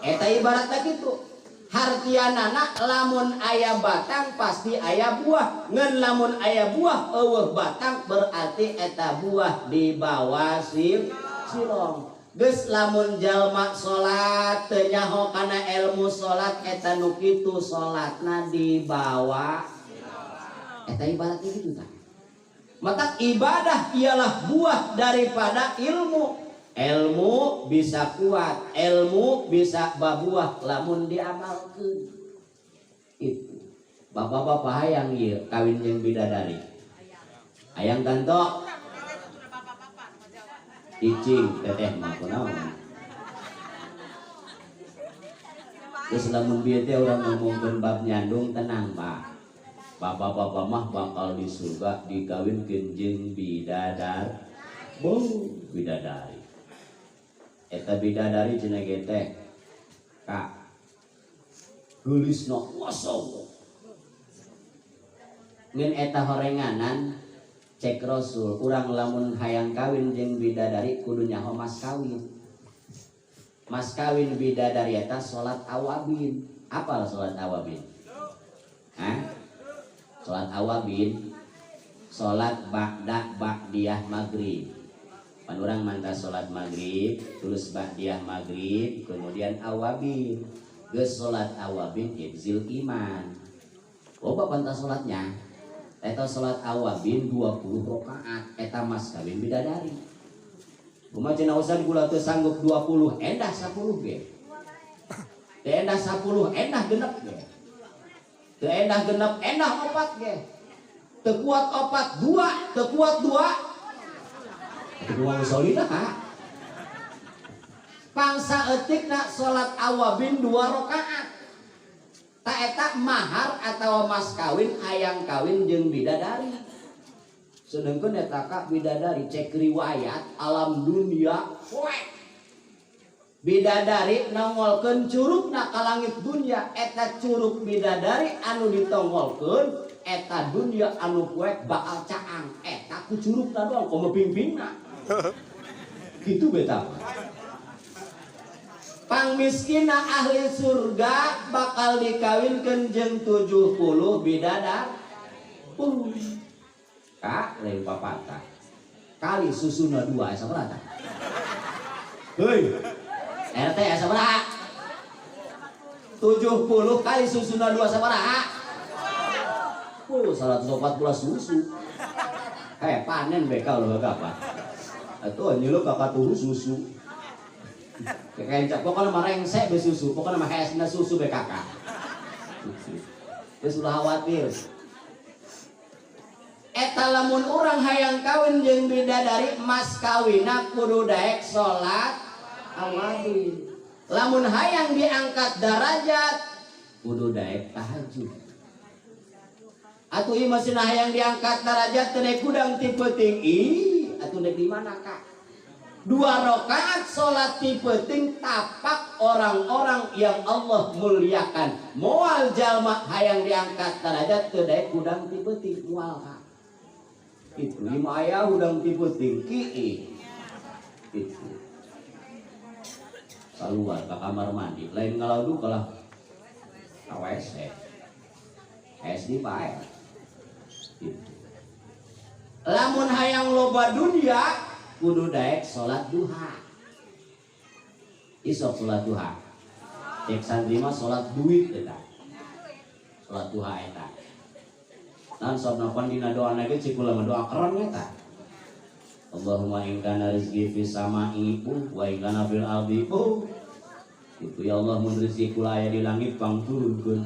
Eta ibaratna kitu. Hartianana lamun aya batang pasti aya buah. Ngan lamun aya buah eueuh batang berarti eta buah dibawa silong. Geus lamun jalma salat teu nyaho kana ilmu salat eta nu kitu salatna dibawa. Eta ibaratnya kitu tah. Maka ibadah ialah buah daripada ilmu. Ilmu bisa kuat, ilmu bisa babuah lamun diamalkeun. Bapak-bapak hayang ieu kawin jeung bidadari. Hayang tanto? Cicing teteh mah kunaon. Geus lamun bieu teh urang ngomongkeun bab nyandung tenang, Pak. Bapak-bapak mah bakal di surga dikawinkeun jeung bidadari. Bu, bidadari. Eta bidadari cenah ge teh. Kak. Geulisna masyaallah. Ngeun eta horenganan cek Rasul, urang lamun hayang kawin jeung bidadari kudu nyaho mas kawin. Mas kawin bidadari eta salat awabin. Apal salat awabin? Hah? Salat awabin, salat ba'da ba'diyah maghrib. Pan urang mantas salat maghrib, terus ba'diyah maghrib, kemudian awabin. Geus salat awabin hifzil iman. Loba pantas salatnya. Eta salat awabin 20 rakaat, eta mas kawin bidadari. Kumaha cenah ustaz kula teu sanggup 20, endah 10 ge. Teu endah 10, endah genep ge. Teu endah genep, endah 4 ge. Teu kuat 4, 2, teu kuat 2. Teu kuat solina ha. Pangsa eutikna salat awabin 2 rakaat. Ta eta mahar atawa mas kawin hayang kawin jeung bidadari. Sedengkeun eta ka bidadari cek riwayat alam dunia poek. Bidadari nongolkeun curugna ka langit dunia, eta curug bidadari anu ditongolkeun eta dunia anu poek bakal caang, eta ku curugna doang komo pingpingna. Kitu beta. Pangmiskina ahli surga bakal dikawinkeun jeung 70 bidadari. Kak, lain papatah. Kali susuna 2 sabaraha? Heuy. RT sabaraha? 70 kali susuna 2 sabaraha? 140 susu. Heh, panen bae kalau apa? Atuh nyeluk ka katuhu susu. Kekencap pokoknya mah rengsek be susu, pokoknya mah hesna susu be kakak. Geus ulah khawatir. Eta lamun urang hayang kawin jeung bidadari mas kawinna kudu daek salat awabin. Lamun hayang diangkat darajat kudu daek tahajud. Atuh ieu mah cenah hayang diangkat darajat teu naik kudang ti peuting. Ih, atuh naik di mana kak? 2 rakaat salat ti peuting tapak orang-orang yang Allah muliakan. Moal jalma hayang diangkat darajat teu daek hudang ti peuting moal kak. Itu lima aya hudang ti peuting kiih. Itu. Keluar ke kamar mandi, lain ngalaudu kalah ka WC. SD bae. Gitu. Lamun hayang loba dunia kudu daek salat duha. Isok salat duha. Cek santri mah salat duit eta. Salat duha eta. Naon sabna pan dina doana ge cik kula mah doa keren eta. Allahumma in kana rizqi fis sama'i wa in kana fil ardi. Itu ya Allah mun rezeki kula aya di langit pang turunkeun.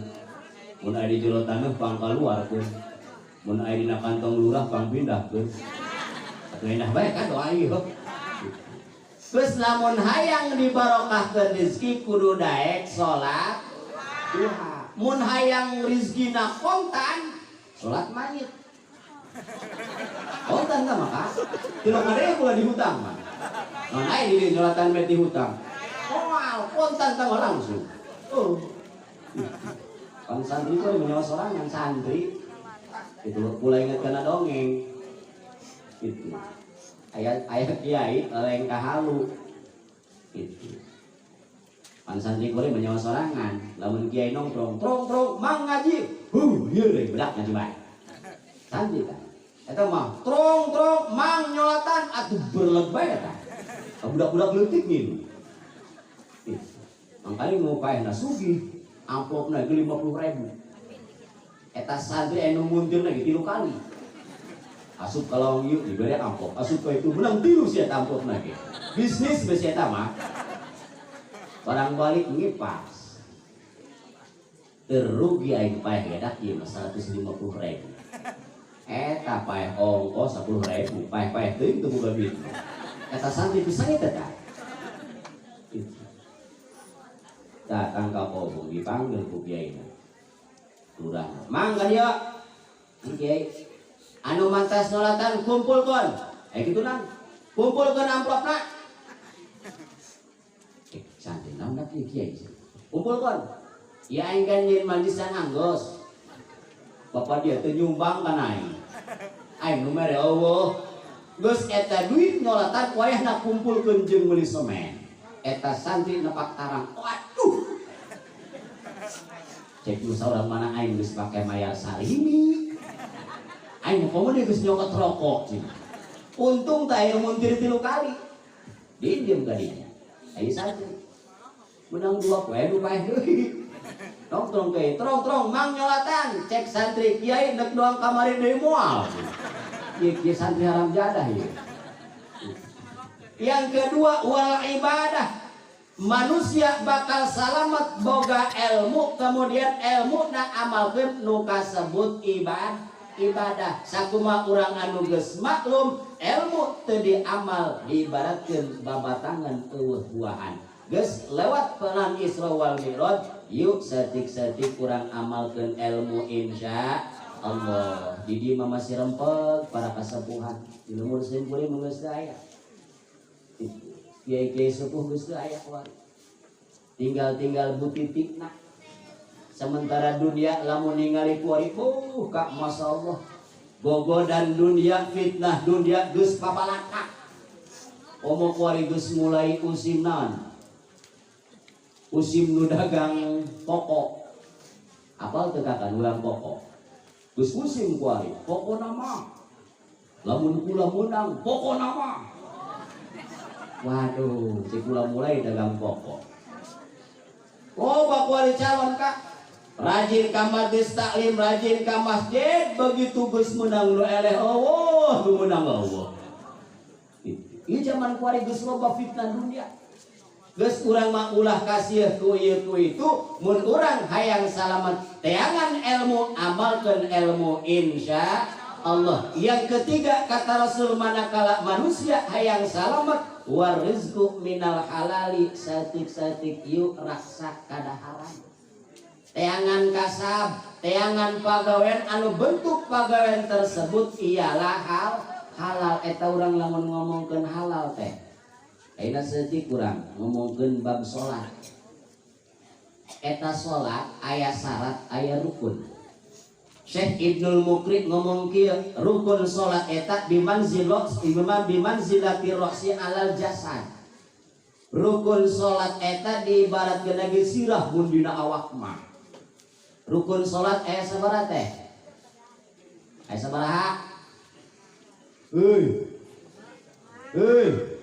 Mun aya di jero taneuh pang kaluarkeun. Mun aya dina kantong lurah pang pindahkeun. Atuh enak bae kan doa ieu. Geus lamun hayang dibarokahkeun rezeki kudu daek salat duha. Mun hayang rezekina kontan salat mayit. Kontan tah maka tilok ada kula dihutang mah. Non aya di dieu nyolatan bae dihutang. Moal kontan tah langsung. Oh. Pan santri kok menyawa sorangan santri. Itu kula inget kana dongeng. Gitu. Ayat kiai leleng kahalu. Gitu. Pan santri kula menyawa sorangan, lamun kiai nongkrong, trong trong mang ngaji. Huh, ieu deui bedak ngaji bae. Santri kan. Eta mah trong trong mang nyolatan atuh berleg bae eta. Budak-budak leutik ngin. Gitu. Mangkali mau paehna sugih, amplopna ge 50.000. Eta santri anu muntirna ge 3 kali. Asup kalau ieu dibere amplop, asup ka itu menang 3 sia amplopna ge. Bisnis besi eta mah. Barang balik ngipas. Teu rugi aing paeh ge, dak ieu mah 150 ribu. Eta paeh ongkos 10 ribu, paeh-paeh teuing teu boga duit. Eta santri bisa teh tah. Datang ka Kobong, dipanggil ku kiaina. Lurah. Mangga dia. Kiai. Anu mantas nyolatan kumpulkeun. Eh, kitu nang. Kumpulkeun amplopna. Eh, santri naon dak ieu kiai? Kumpulkeun. Ya, aing kan nyeun majlis anggos. Bapak dia teu nyumbang kan aing. Aing nu mere euweuh. Geus eta duit nyolatan wayahna kumpulkeun jeung meuli semen. Eta santri nepak tarang. Waduh. Cek nu saurang, mana aing geus pake mayar sarimi. Aing komo dia geus nyokot rokok cenah. Untung teh aya muntir tilu kali. Diem kadinya. Ayo santri. Menang dua poe nu paeh deui. Tong tong kiai, trong trong mang nyolatan, cek santri kiai nek doang kamari deui moal. Ieu kieu santri haram jadah ieu. Yang kedua, wal ibadah. Manusia bakal salamat boga ilmu, kemudian ilmu na amalkeun nu kasebut ibadah. Sakumaha urang anu geus maklum, ilmu teu diamal diibaratkeun babatangan euweuh buahan. Geus lewat peran Isra wal Mi'raj, yuk saeutik-saeutik kurang amalkeun ilmu, insya Allah. Di dieu mah masih rempeg para kasepuhan. Di lembur sim kuring mah geus teu aya. Kiai-kiai sepuh geus teu aya kuari. Tinggal-tinggal butitikna. Sementara dunia lamun ningali kuari, kak, masya Allah. Gogodan dunia, fitnah dunia geus papalakak. Omo kuari geus mulai usim naon? Usim nu dagang pokok. Apal teu kakan urang pokok? Geus musim kuari, pokona mah. Lamun kula menang, pokona mah. Waduh, si kula mulai dagang pokok. Oh, kuari calon, kak. Rajin ka majlis taklim, rajin ka masjid, begitu geus menang nu eleh Allah, nu menang Allah. Ieu zaman kuari geus loba fitnah dunia. Geus urang mah ulah kasih ku ieu ku itu, mun urang hayang salamat teangan ilmu, amalkeun ilmu, insya Allah. Yang ketiga, kata Rasul, manakala manusia hayang salamat, warizqu minal halali, saeutik-saeutik yuk raksa kadaharan. Teangan kasab, teangan pagawean anu bentuk pagawean tersebut ialah hal halal. Eta urang lamun ngomongkeun halal teh. Ayeuna saeutik urang ngomongkeun bab salat. Eta salat aya syarat, aya rukun. Syekh Ibnul Mukri ngomong kieu, rukun salat eta bimanzilati roksi alal jasad. Rukun salat eta diibaratkeun lagi sirah mun dina awak mah. Rukun salat aya sabaraha teh? Aya sabaraha? Heuy. Heuy.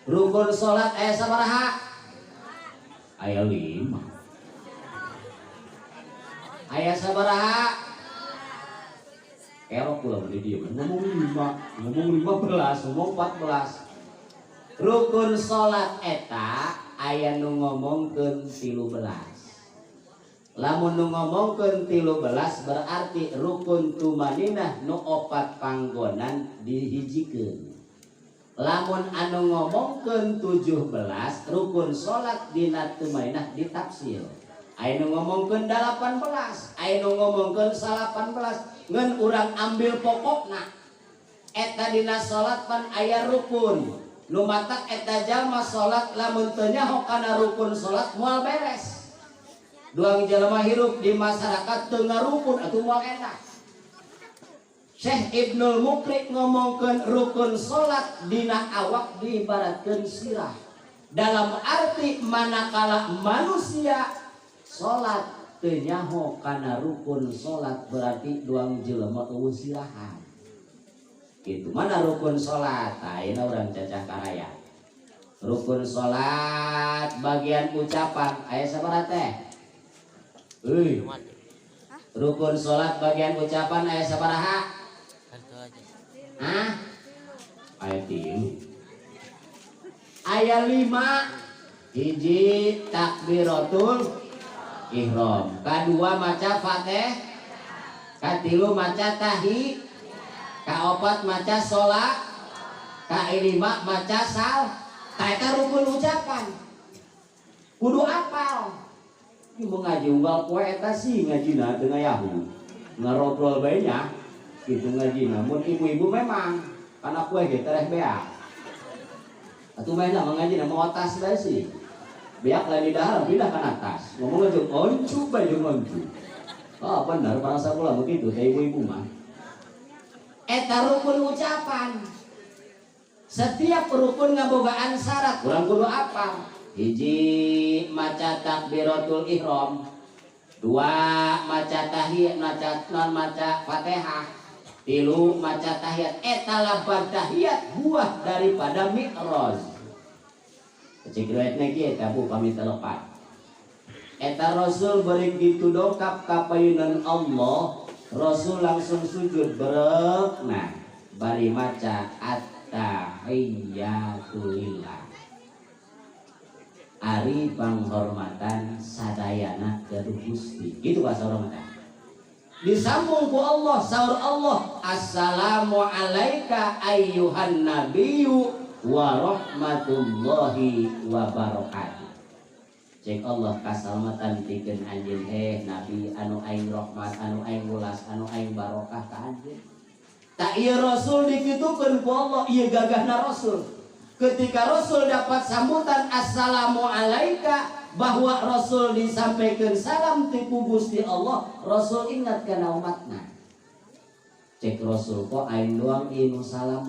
Rukun salat aya sabaraha? Aya 5. Aya sabaraha? Kerok kula beli dia ngomong 5, ngomong 15, ngomong 14. Rukun salat eta aya nu ngomongkeun 13. Lamun nu ngomongkeun 13 berarti rukun tumaninah nu opat panggonan dihijikeun. Lamun anu ngomongkeun 17, rukun salat dina tumaninah ditafsir. Aya nu ngomongkeun 18, aya nu ngomongkeun 18, ngan urang ambil pokokna. Eta dina salat pan aya rukun. Nu matak eta jalma salat lamun teu nyaho kana rukun salat moal beres. Duang jelema hirup di masyarakat teu ngarukun atuh moal enak. Syekh Ibnul Mukri ngomongkeun rukun salat dina awak diibaratkeun sirah. Dalam arti manakala manusia salat teu nyaho kana rukun salat berarti duang jelema euweuh sirahan. Gitu. Mana rukun salat? Tah, ayeuna urang cacah karaya. Rukun salat bagian ucapan aya sabaraha teh? Euy. Rukun salat bagian ucapan aya sabaraha? Hah? Aya 3. Aya 5. Hiji, takbiratul. Ihram, kadua maca Fatih, katilu maca tahi, kaopat maca sholat, kalima maca sal. Tah, eta rukun ucapan kudu apal. Ini mau ngaji unggal poe eta sih ngajina teu ngayahu, ngarobrol bae nya gitu ngaji. Namun ibu-ibu memang karena kue ge tereh beak atuh mainna ngaji mau atas bae sih, beak lain di dahar pindah ke atas, ngomong aja oncu bae jeung oncu. Oh, benar para sekolah begitu teh ibu-ibu mah. Eta rukun ucapan, setiap rukun ngabogaan syarat, kurang kudu apal. Hiji, maca takbiratul ihram. Dua, maca tahiyat, maca non maca Fatihah. Tilu, maca tahiyat. Eta laban tahiyat buah daripada Mi'raj. Cek riwayatna kieu eta, Bu, pami telepat. Eta Rasul beri gitu dongkap ka payunan Allah, Rasul langsung sujud berek. Nah, bari maca at-tahiyyatulillah, ari panghormatan sadayana gaduh Gusti, gitu bahasa urang teh. Disambung ku Allah, saur Allah, "Assalamu alaika ayyuhan nabiyyu wa rahmatullahi wa barakatuh." Cek Allah, kasalamatan pikeun anjeun heh nabi, anu aing rahmat, anu aing welas, anu aing barokah ka anjeun. Tak ieu Rasul dikitukeun ku Allah, ieu gagahna Rasul. Ketika Rasul dapat sambutan assalamu alaika, bahwa Rasul disampaikan salam ti ku Gusti Allah, Rasul ingat kana umatna. Cek Rasul, kok aing doang ieu salam?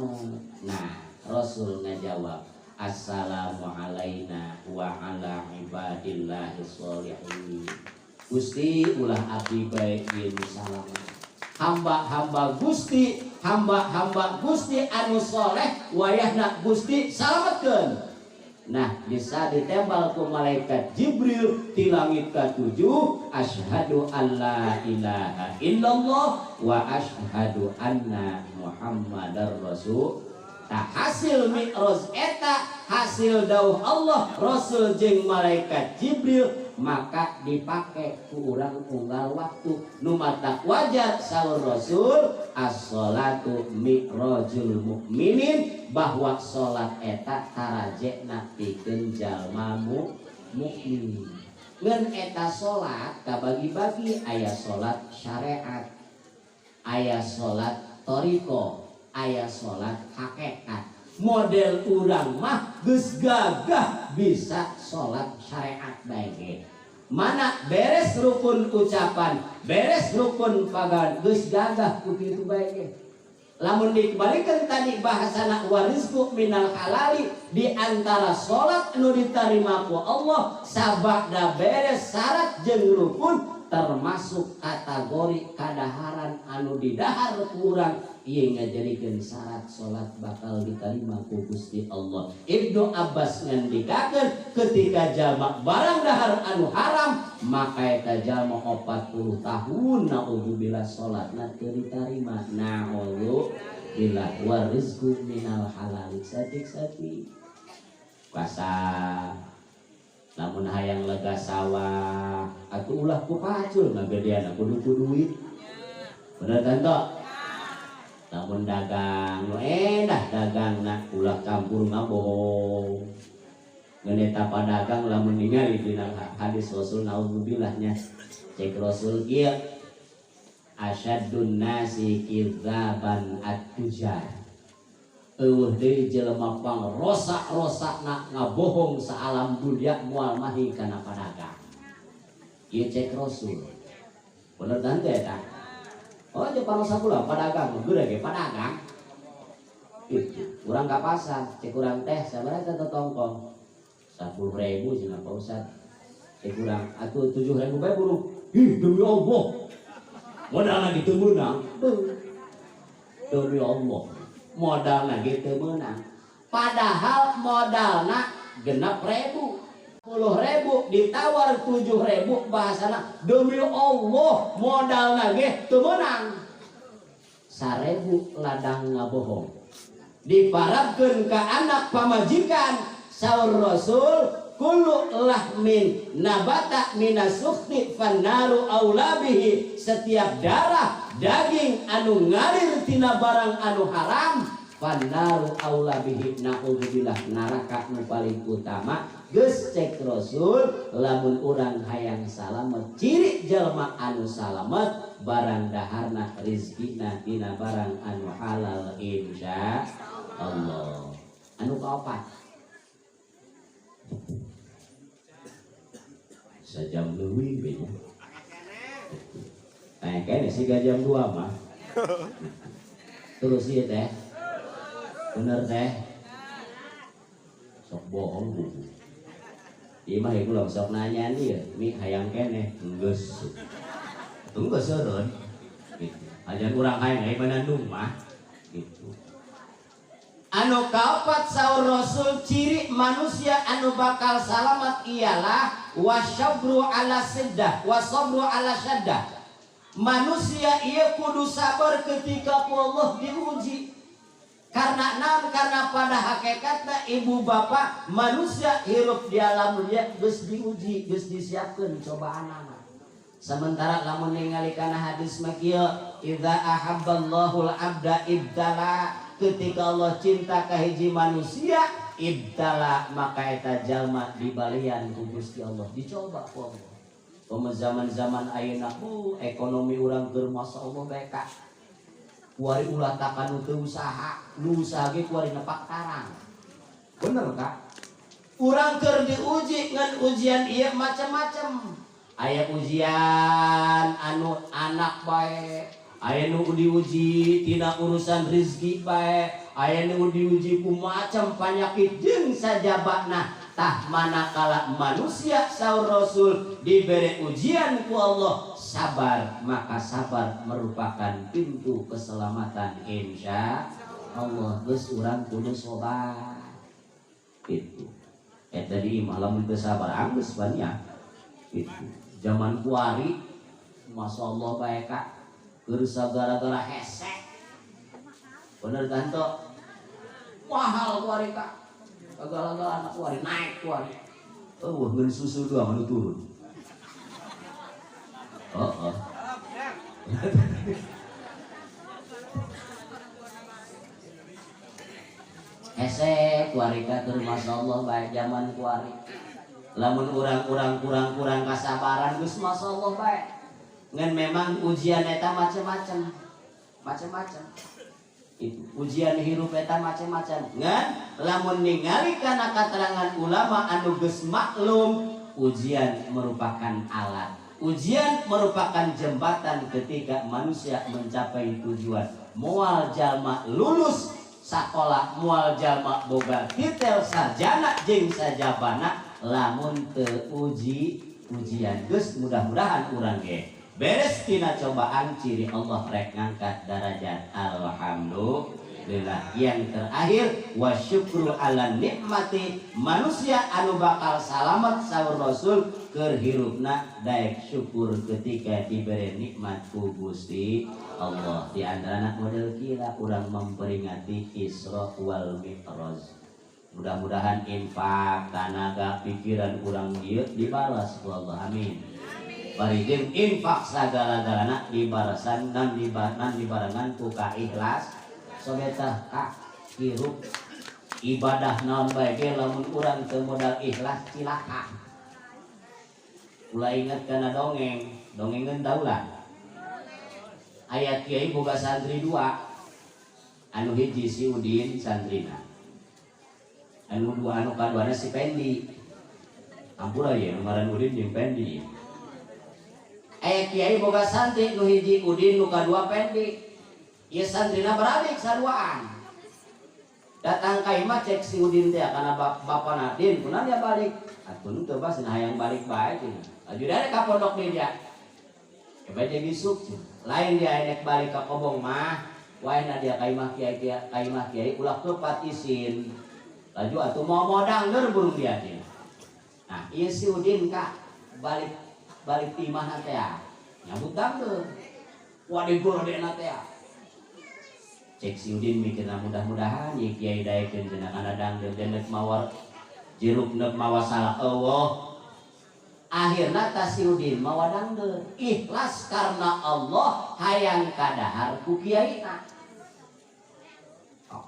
Nah, Rasul ngajawab, "Assalamu alaina wa ala ibadillahi sholihin." Gusti, ulah abdi bae ieu salam, hamba-hamba Gusti, hamba-hamba Gusti anu soleh wayahna Gusti salametkeun. Nah, bisa ditembal ku malaikat Jibril di langit ketujuh, "Asyhadu alla ilaha illallah wa asyhadu anna Muhammadar Rasul." Tah, hasil Mi'raj eta, hasil dawuh Allah, Rasul jeung malaikat Jibril, maka dipakai ku urang unggal waktu. Nu matak wajar saur Rasul, "As-sholatu mi'rajul mukminin," bahwa salat eta tarajekna pikeun jalma mukmin. Ngan eta salat kabagi-bagi, aya salat syariat, aya salat thoriqoh, aya salat hakikat. Model urang mah geus gagah bisa salat syariat bae, mana beres rukun ucapan, beres rukun pagan, geus gagah ku kitu bae ge. Lamun dikembalikan tadi bahasana warizqu minal halali, di antara salat nu diterima ku Allah sabada beres syarat jeung rukun, termasuk kategori kadaharan anu didahar kurang ieu ngajadikeun syarat salat bakal diterima ku Gusti Allah. Ibnu Abbas ngandikakeun, ketika jalma barang dahar anu haram, maka eta jalma 40 tahun, naudzubillah, salatna teu diterima, naudzubillah. Warizqu minal halal, satik-satik puasa. Lamun hayang lega sawah atuh ulah ku pacul ngagedean, kudu ku duit, bener tanto? Lamun dagang nu endah dagangna, ulah campur ngabohong. Ngeun eta padagang lamun ningali dina hadis Rasul, naudzubillahnya, cek Rasul kieu, "Asyaddun nasi kidzaban at-tujar." Eueuh deui jelema pang rosak-rosakna ngabohong saalam dunia moal mahi kana padagang. Ieu cek Rasul, bener tante eta? Oh, aja parosa pula padagang geura ge padagang itu. Urang ka pasar, cek urang teh, "Sabaraha eta tongkong?" "10.000," cenah, "Pak Ustad." Cek urang, "Atuh 7.000 bae buru." "Ih, demi Allah modal lagi teu meunang." Demi Allah modal lagi teu meunang, padahal modalna 6.000, 10.000 ditawar 7.000, bahasana demi Allah modal lagi teu meunang. 1.000 ladang ngabohong diparabkeun ka anak pamajikan, saur Rasul. kullu lahmin nabata minasukhti fannaru aula bihi, setiap darah daging anu ngalir tina barang anu haram fannaru aula bihi, naudzubillah neraka nu paling utama. Geus cek Rasul lamun urang hayang salamet ciri jalma anu salamet barang daharna rizkina tina barang anu halal insya Allah. Anu kaopat sejam leuwih benya. Nah, kayaknya sih gak jam 2 mah. Terus ieu teh. Bener teh. Sok bohong buku. Ieu mah ieu ulah sok nanya ieu, mi hayang keneh geus. Tunggu seureun. Gitu. Ajan urang hayang aya Bandung mah gitu. Anu kaopat saur Rasul ciri manusia anu bakal salamat ialah wasyabru ala siddah wasabru ala syaddah. Manusia ia kudu sabar ketika Allah diuji. Karena naon? Karena pada hakikatna ibu bapak manusia hirup di alam dunia geus diuji, geus disiapkeun cobaanana. Sementara lamun ningali kana hadis mah kieu, idza ahabballahul abda ibtala, ketika Allah cinta ka hiji manusia ibtala, maka eta jalma dibalian ku Gusti Allah, dicoba ku Allah. Pema zaman-zaman ayeuna ekonomi urang keur masyaallah bae ka. Kuari ulah takanu teu usaha, nu usaha ge kuari nepak tarang. Bener kak? Urang keur diuji ngan ujian ieu macam-macam. Aya ujian anu anak bae, aya nu diuji tina urusan rezeki bae, aya nu diuji ku macam penyakit jeung sajabana. Tah manakala manusia saur Rasul diberi ujian ku Allah sabar, maka sabar merupakan pintu keselamatan insya Allah. Geus urang kudu sabar. Itu. Eta di imah lamun teu sabar anggeus banyak. Itu. Zaman kuari masyaallah bae kak, keur sagara-gara hese. Bener kan to? Mahal kuari kak. Gara-gara anak kuari naik kuari. Oh, ngeun susu doang anu turun. Heeh. Hese kuari ka keur masyaallah bae zaman kuari. Lamun urang-urang kurang-kurang kasabaran geus masyaallah bae. Ngan memang ujian eta macam-macam. Macam-macam. Itu ujian hirup eta macam-macam. Ngan lamun ningali kana katerangan ulama anu geus maklum, ujian merupakan alat. Ujian merupakan jembatan ketika manusia mencapai tujuan. Moal jalma lulus sakola, moal jalma boga titel sarjana jeung sajabana lamun teu uji ujian. Geus mudah-mudahan urang ge beres tina cobaan ciri Allah rek ngangkat darajat. Alhamdulillah. Yang terakhir wasyukru ala nikmati, manusia anu bakal salamat saur Rasul keur hirupna daek syukur ketika diberi nikmat ku Gusti Allah. Di antarana model kira urang memperingati Isra wal Mi'raj. Mudah-mudahan infak tanaga pikiran urang ieu dibalas ku Allah. Amin. Bari jeung infak sagala-galana dibarasan dan dibarengan ku ka ikhlas. Sobetah kak hirup ibadah naon bae ge lamun urang teu modal ikhlas cilaka. Ulah inget kana dongeng, dongengeun tau lah. Aya kiai boga santri dua. Anu hiji si Udin santrina. Anu dua anu kaduana si Pendi. Ampura ye ngaran Udin jeung Pendi. Aya kiai boga santri nu hiji Udin nu kadua Pendi. Ieu santrina beralik saduaan. Datang ka imah cek si Udin teh kana bapana Din, kunaon dia balik? Atuh teu bas hayang balik bae cenah. Laju dari ka pondok deui dia. Bae jeung isuk cenah. Lain dia enek balik ka kobong mah, waena dia ka imah kiai ka imah kiai ulah kepat isin. Laju atuh mau modang leur burung dia cenah. Nah, ieu si Udin ka balik balik imah teh nyambut dangdeur. Waduh gorodena teh. Cek si Udin mikirna mudah-mudahan ieu kiai daekeun cenah kana dangdeur dendek mawar Jeruk nek mawa salak eueuh. Akhirna ta si Udin mawa dangdeur. Ikhlas karena Allah hayang kadahar ku kiaina.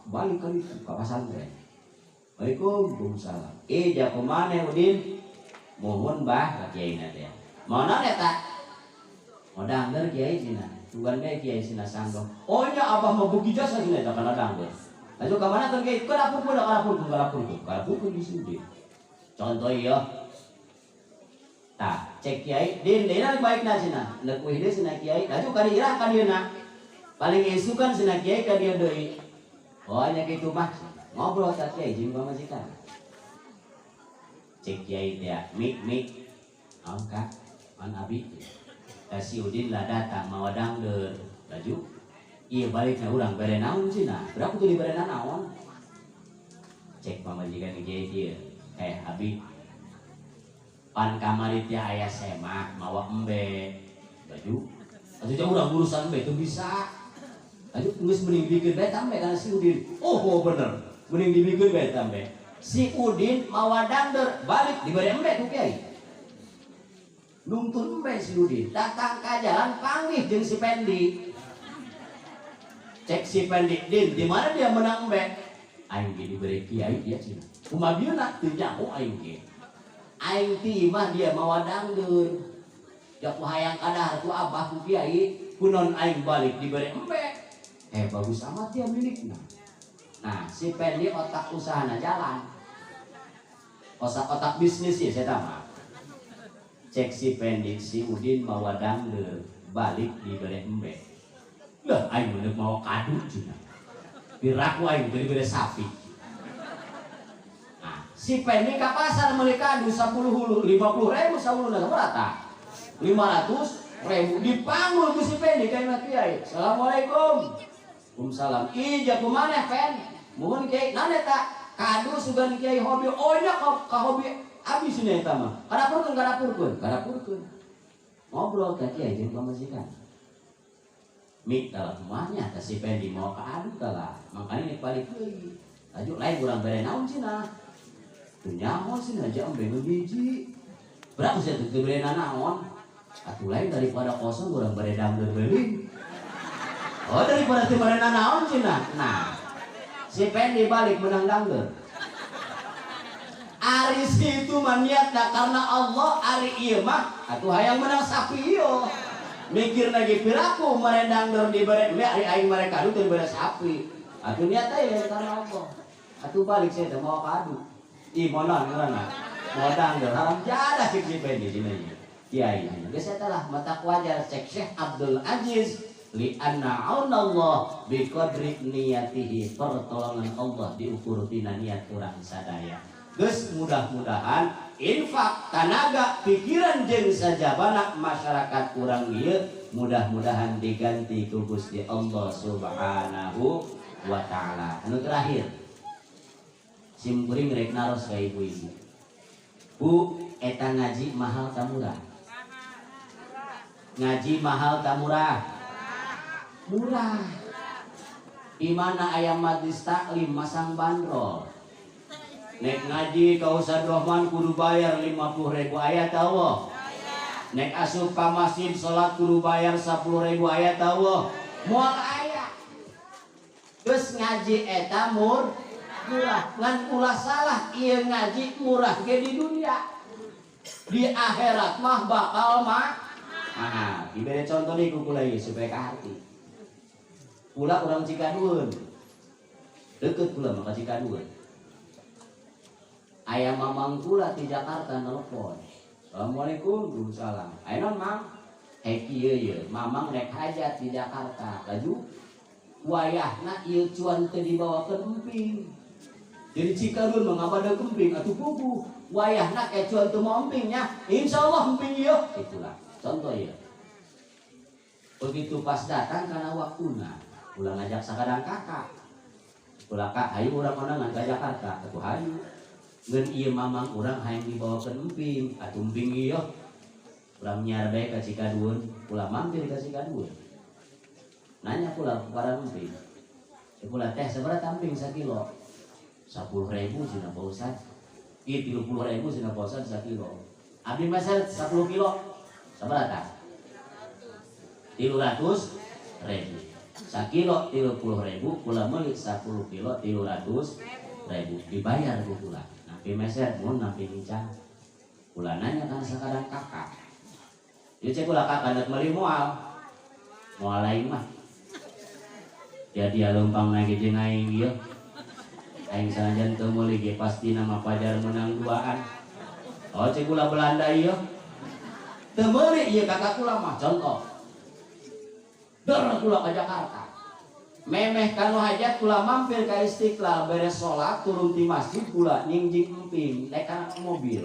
Balik kali itu ka pasantren. Waalaikumsalam. Ja kumaha Udin? Mohon bah ka kiaina teh. Maona eta? Mau dangdeur kiai cenah. Tugan bae kiai cenah sangdong. Oh nya abah mah buki jasa cenah eta kana dangdeur. Laju ka mana teh kiai? Ka dapur ka dapur ka dapur ka dapur di sini. Contoh ieu. Tah, cek kiai, din deuna baikna cenah. Neuk uih deui cenah kiai. Laju ka dieu ka dieuna. Paling isukan cenah kiai ka dieu deui. Oh nya kitu mah. Ngobrol ka kiai jeung pamajikan. Cek kiai teh mik mik. Naon ka? Man abi. Da si Udin lah datang mawa dangdeur. Laju ieu balikna urang bere naon cenah. Berapa tuh dibere naon? Cek pamajikan kiai kieu. Abi pan kamari teh aya semah mawa embe. Laju atuh jauh urang urusan embe teu bisa. Laju geus mending dibikeun bae tambe kana si Udin. Oh bener. Mending dibikeun bae tambe. Si Udin mawa dangdeur balik dibere embe ku kiai. Nungtun embe si Udin datang ka jalan panggih jeung si Pendi. Cek si Pendi, Din, di mana dia menang embe? Aing ge dibere kiai dia cenah. Kumaha bieuna teu nyaho aing ge. Aing ti imah dia mawa dangdeur. Ja ku hayang kadahar ku abah ku kiai, kunon aing balik dibere embe. Bagus amat dia milikna. Nah, si Pendi otak usahana jalan. Otak bisnis ya saya mah. Cek si Pendi, si Udin mawa dangdeur, balik dibere embe. Lah aing bener mawa kadu cenah. Piraku aing teu dibere sapi. Nah, si Pendi ka pasar meuli kadu 10 hulu, 50.000 sahuluna sabarata. 500.000 dipanggul ku si Pendi ka imah kiai. Assalamualaikum. Waalaikumsalam. Ih, ja kumaha Pen? Muhun kiai, naon eta? Kadu sugan kiai hobi. Oh nya ka hobi abi cenah eta mah. Kadapurkeun, kadapurkeun, kadapurkeun. Ngobrol ka kiai jeung pamajikan. Mik talah kumahnya tah si Pendi mau ka adu talah. Makanya nek balik deui. Laju lain urang bere naon cenah. Teu nyaho cenah ja embe nu hiji. Berapa sih teu bere naon? Atuh lain daripada kosong urang bere dangdeur beuling. Oh daripada teu bere naon cenah. Nah, si Pendi balik menang dangdeur. Ari situ mah niatna karena Allah, ari ieu mah atuh hayang menang sapi ieu. Mikir lagi piraku mere dangdeur dibere embe ari aing mere kadu teu dibere sapi. Atuh niat aya karena Allah. Atuh balik saya teh mawa kadu. Ih monon ngaranna. Mawa dangdeur haram jadah cek si Pendi dina ieu. Kiai geus eta lah mata wajar cek Syekh Abdul Aziz li anna aunallah bi qadri niyatihi, pertolongan Allah diukur tina niat urang sadaya. Geus mudah-mudahan infak tanaga pikiran jeung sajabana masyarakat urang ieu mudah-mudahan diganti ku Gusti Allah Subhanahu wa taala. Anu terakhir sim kuring rek naros ka ibu-ibu. Bu, eta ngaji mahal ta murah? Ngaji mahal ta murah? Murah. Di mana aya majlis taklim masang bandrol. Nek ngaji ka Ustaz Rohman kudu bayar 50.000 aya ta Allah. Nek asup ka masjid salat kudu bayar 10.000 aya ta Allah. Moal aya. Geus ngaji eta murah. Ngan ulah salah ieu ngaji murah ge di dunia. Di akhirat mah bakal mah. Nah, dibere contoh nih ku kula ieu supaya kaharti. Kula urang Cikadueun. Deukeut kula mah ka Cikadueun. Aya mamang kula di Jakarta nelpon. Assalamualaikum, waalaikumsalam. Aya naon mang? Hei kieu ye, mamang rek hajat di Jakarta. Laju wayahna ieu cuan teu dibawakeun emping. Jadi Cikadueun mah ngabada emping atuh puguh. Wayahna ke cuan teu mau emping nya. Insyaallah emping ieu. Itulah contoh ieu. Begitu pas datang karena waktuna, ulah ngajak sakadang kakak. Ulah kak, hayu urang kondangan ka Jakarta, atuh hayu. Ngeun ieu mamang urang hayang dibawakeun emping, atuh emping ieu. Urang nyiar bae ka Cikadueun, ulah mampir ka Cikadueun. Nanya pula kepada emping. Pula teh sabaraha emping sakilo? 10.000 cenah Pak Ustaz. Ieu 30.000 cenah Pak Ustad sakilo. Abdi meser 10 kilo. Sabaraha? 300.000. Sakilo 30.000, kula meuli 10 kilo 300.000, dibayar ku kula. Nampi meser mun nampi nincang. Kula nanya kan sakadang kakak. Ieu cek kula kakak nek meuli moal. Moal lain mah. Ya dia lempang lagi jeung aing ieu. Aing sanajan teu meuli ge pasti nama pajar menang duaan. Oh cek kula Belanda ieu. Teu meuli ieu kakak kula mah contoh. Dor kula ke Jakarta. Memeh kanu hajat kula mampir ka Istiqlal, beres salat turun ti masjid kula nyingjing emping naik kana mobil.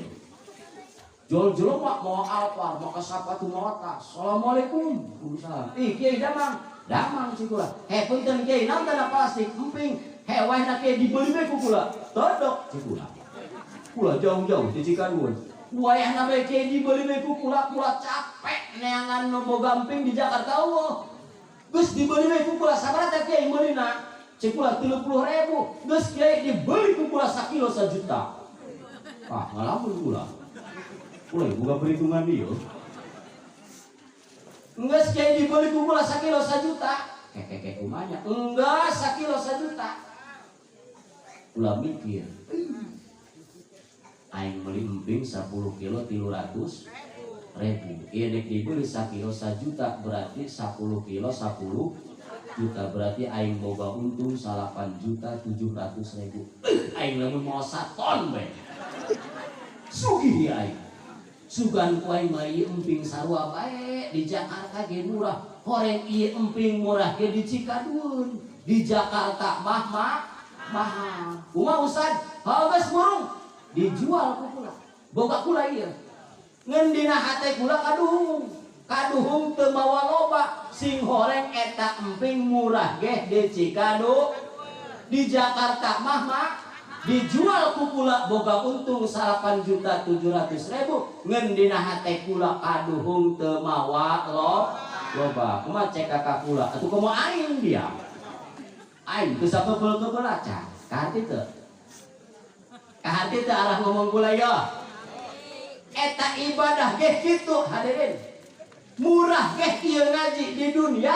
Jol-jol mah mau Alphard, mau ke sepatu mau tas. Assalamualaikum. Waalaikumsalam. Ih kiai damang. Damang cik kula. He punten kiai naon tanda plastik emping. He wahna kiai dibeli we ku kula. Todok cik kula. Kula jauh-jauh di Cikaduen. Wayahna bae kiai dibeli we ku kula, kula capek neangan nu boga emping di Jakarta eueuh. Geus dibeli we ku kula sabaraha teh kiai meulina? Cik kula 30.000. Geus kiai dibeli ku kula sakilo 1 juta. Ah, ngalamun kula. Kula boga perhitungan ieu. Geus kiai dibeli ku kula sakilo 1 juta. Kekeke kumanya? Enggak sakilo 1 juta. Kula mikir. Aing meuli emping 10 kilo 300.000. Ieu dek dibeli sakilo 1 juta berarti 10 kilo 10 juta, berarti aing boga untung 8.700.000. Aing lamun mau saton bae. Sugih aing. Sugan ku aing mah ieu emping sarua bae di Jakarta ge murah. Horeng ieu emping murah ge di Cikaduen. Di Jakarta mah mah mahal. Kumaha Ustad? Geus murung. Dijual ku kula. Boga kula ieu. Ngan dina hate kula kaduhung. Kaduhung teu mawa loba, sing horeng eta emping murah ge di Cikadu. Di Jakarta mah mah dijual ku kula boga untung 8.700.000, ngan dina hate kula kaduhung teu mawa lo loba. Kumaha cek kakak kula? Atuh kumaha aing dia? Aing teu sakebeul-kebeul acan. Kaharti teu? Kaharti teu arah ngomong kula ya? Eta ibadah ge kitu hadirin. Murah ge ieu ngaji di dunia.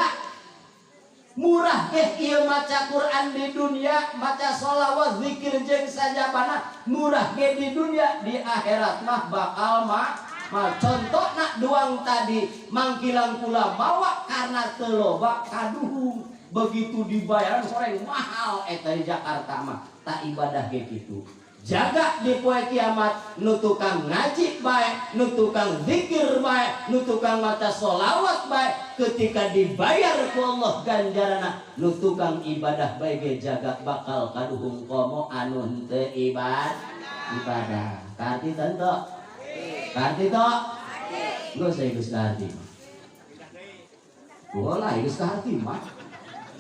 Murah ge ieu maca Quran di dunia, maca sholawat, zikir jeung sajabana, murah ge di dunia, di akhirat mah bakal mah mal. Contohna duang tadi mangkilang kula mawa karena teu loba kaduhung. Begitu dibayar sore mahal eta di Jakarta mah. Tak ibadah ge kitu. Jaga di poe kiamat nu tukang ngaji bae, nu tukang zikir bae, nu tukang maca sholawat bae, ketika dibayar ku Allah ganjarana nu tukang ibadah bae ge jaga bakal kaduhung komo anu henteu ibadah. Kaharti teu? Kaharti teu? Geus saya geus kaharti. Bola geus kaharti mah.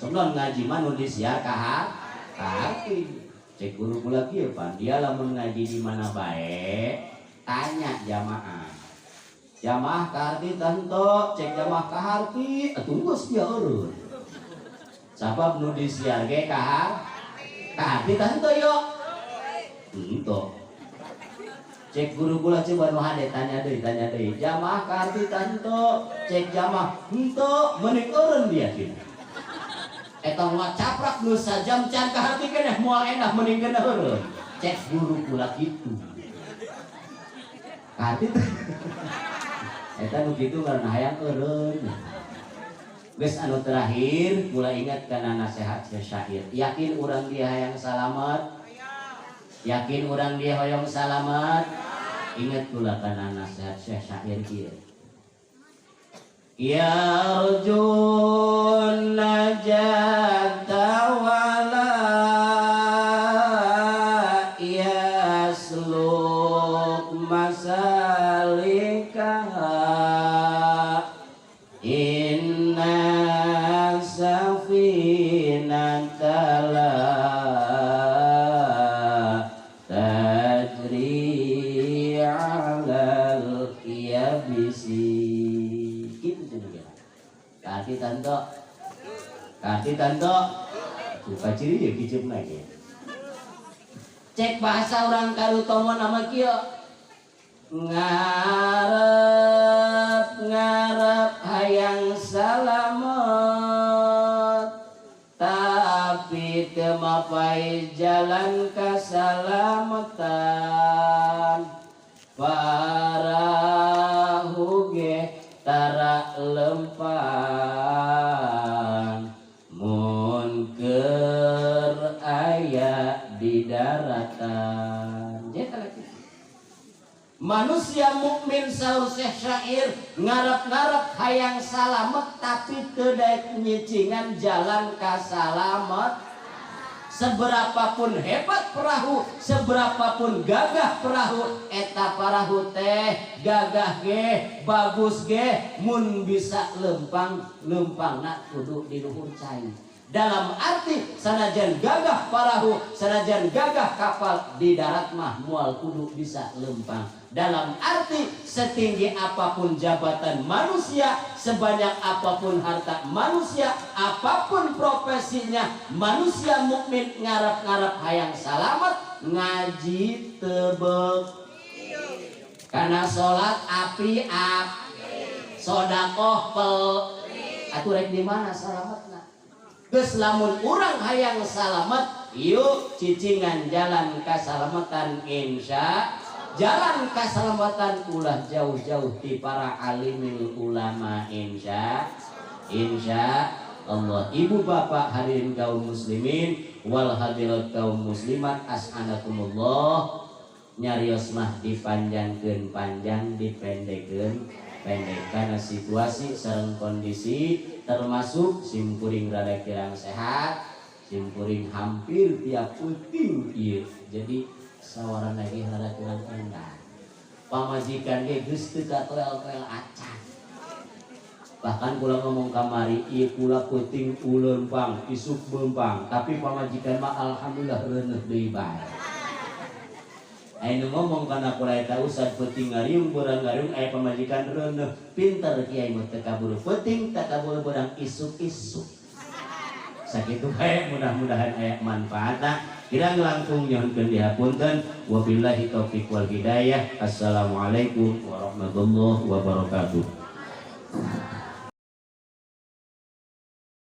Sebelum ngaji mah nu disiar kaharti. Cek guru kula kieu pan, dia lamun ngaji di mana bae, tanya jamaah. Jamaah kaharti tentu, cek jamaah kaharti, atuh geus dia eureun. Sabab nu disiar ge kaharti tentu yo. Henteu. Cek guru kula coba nu hade tanya deui, tanya deui. Jamaah kaharti tentu, cek jamaah henteu, mending eureun dia kieu. Eta ngacaprak nu sajam can kaharti keneh moal endah mending kena eureun. Cek guru kula kitu. Kaharti teh. Eta nu kitu karena hayang eureun. Geus anu terakhir kula ingat kana nasihat syair. Yakin urang dia hayang salamet? Yakin urang dia hoyong salamet? Ingat kula kana nasihat Syekh syair kieu. Yarjun najata wala yasluk masalikaha inna safinata la tajri 'alal yabisi. Gitu cenah. Kaharti tanto. Kaharti tanto. Suka ciri ya kicep lagi. Cek bahasa orang Karutomo nama kieu, ngarep ngarep hayang salamet tapi teu mapay jalan kasalamatan, parahu ge tara lempang mun keur aya di daratan. Manusia mukmin, saur Syekh Syair, ngarep-ngarep hayang salamet tapi teu daek nyicingan jalan kasalamet. Seberapapun hebat perahu, seberapapun gagah perahu, eta parahu teh gagah ge, bagus ge, mun bisa lempang, lempangna kudu di luhur cai. Dalam arti sanajan gagah parahu, sanajan gagah kapal, di darat mah moal kudu bisa lempang. Dalam arti setinggi apapun jabatan manusia, sebanyak apapun harta manusia, apapun profesinya, manusia mukmin ngarep-ngarep hayang salamet, ngaji tebek karena sholat api ap sodakoh pel atuh rek di mana salametna? Geus, lamun urang hayang salamet, yuk cicingan jalan kasalamatan. Insya jalan kasalamatan ulah jauh-jauh di para alimil ulama, insya insya Allah. Ibu bapak hadirin kaum muslimin wal hadirat kaum muslimat as'anakumullah, nyarios mah dipanjangkeun panjang, dipendekkeun pendek karena situasi sareng kondisi, termasuk simkuring rada kirang sehat. Simkuring hampir tiap peuting ieu, jadi sawarana lagi rada kurang endah. Pamajikan ge geus teu katoel-toel acan. Bahkan kula ngomong kamari, ieu kula peuting ulempang, isuk beumpang, tapi pamajikan mah alhamdulillah reuneuh deui bae. Aya nu ngomong kana kula, eta ustad peuting ngariung beurang ngariung, aya pamajikan reuneuh, pinter kiai mah teu kaburu peuting, teu kaburu beurang, isuk-isuk. Sakitu bae, mudah-mudahan aya manfaatna. Kirang langkung nyuhunkeun dihapunten. Wabillahi taufik wal hidayah. Assalamualaikum warahmatullahi wabarakatuh.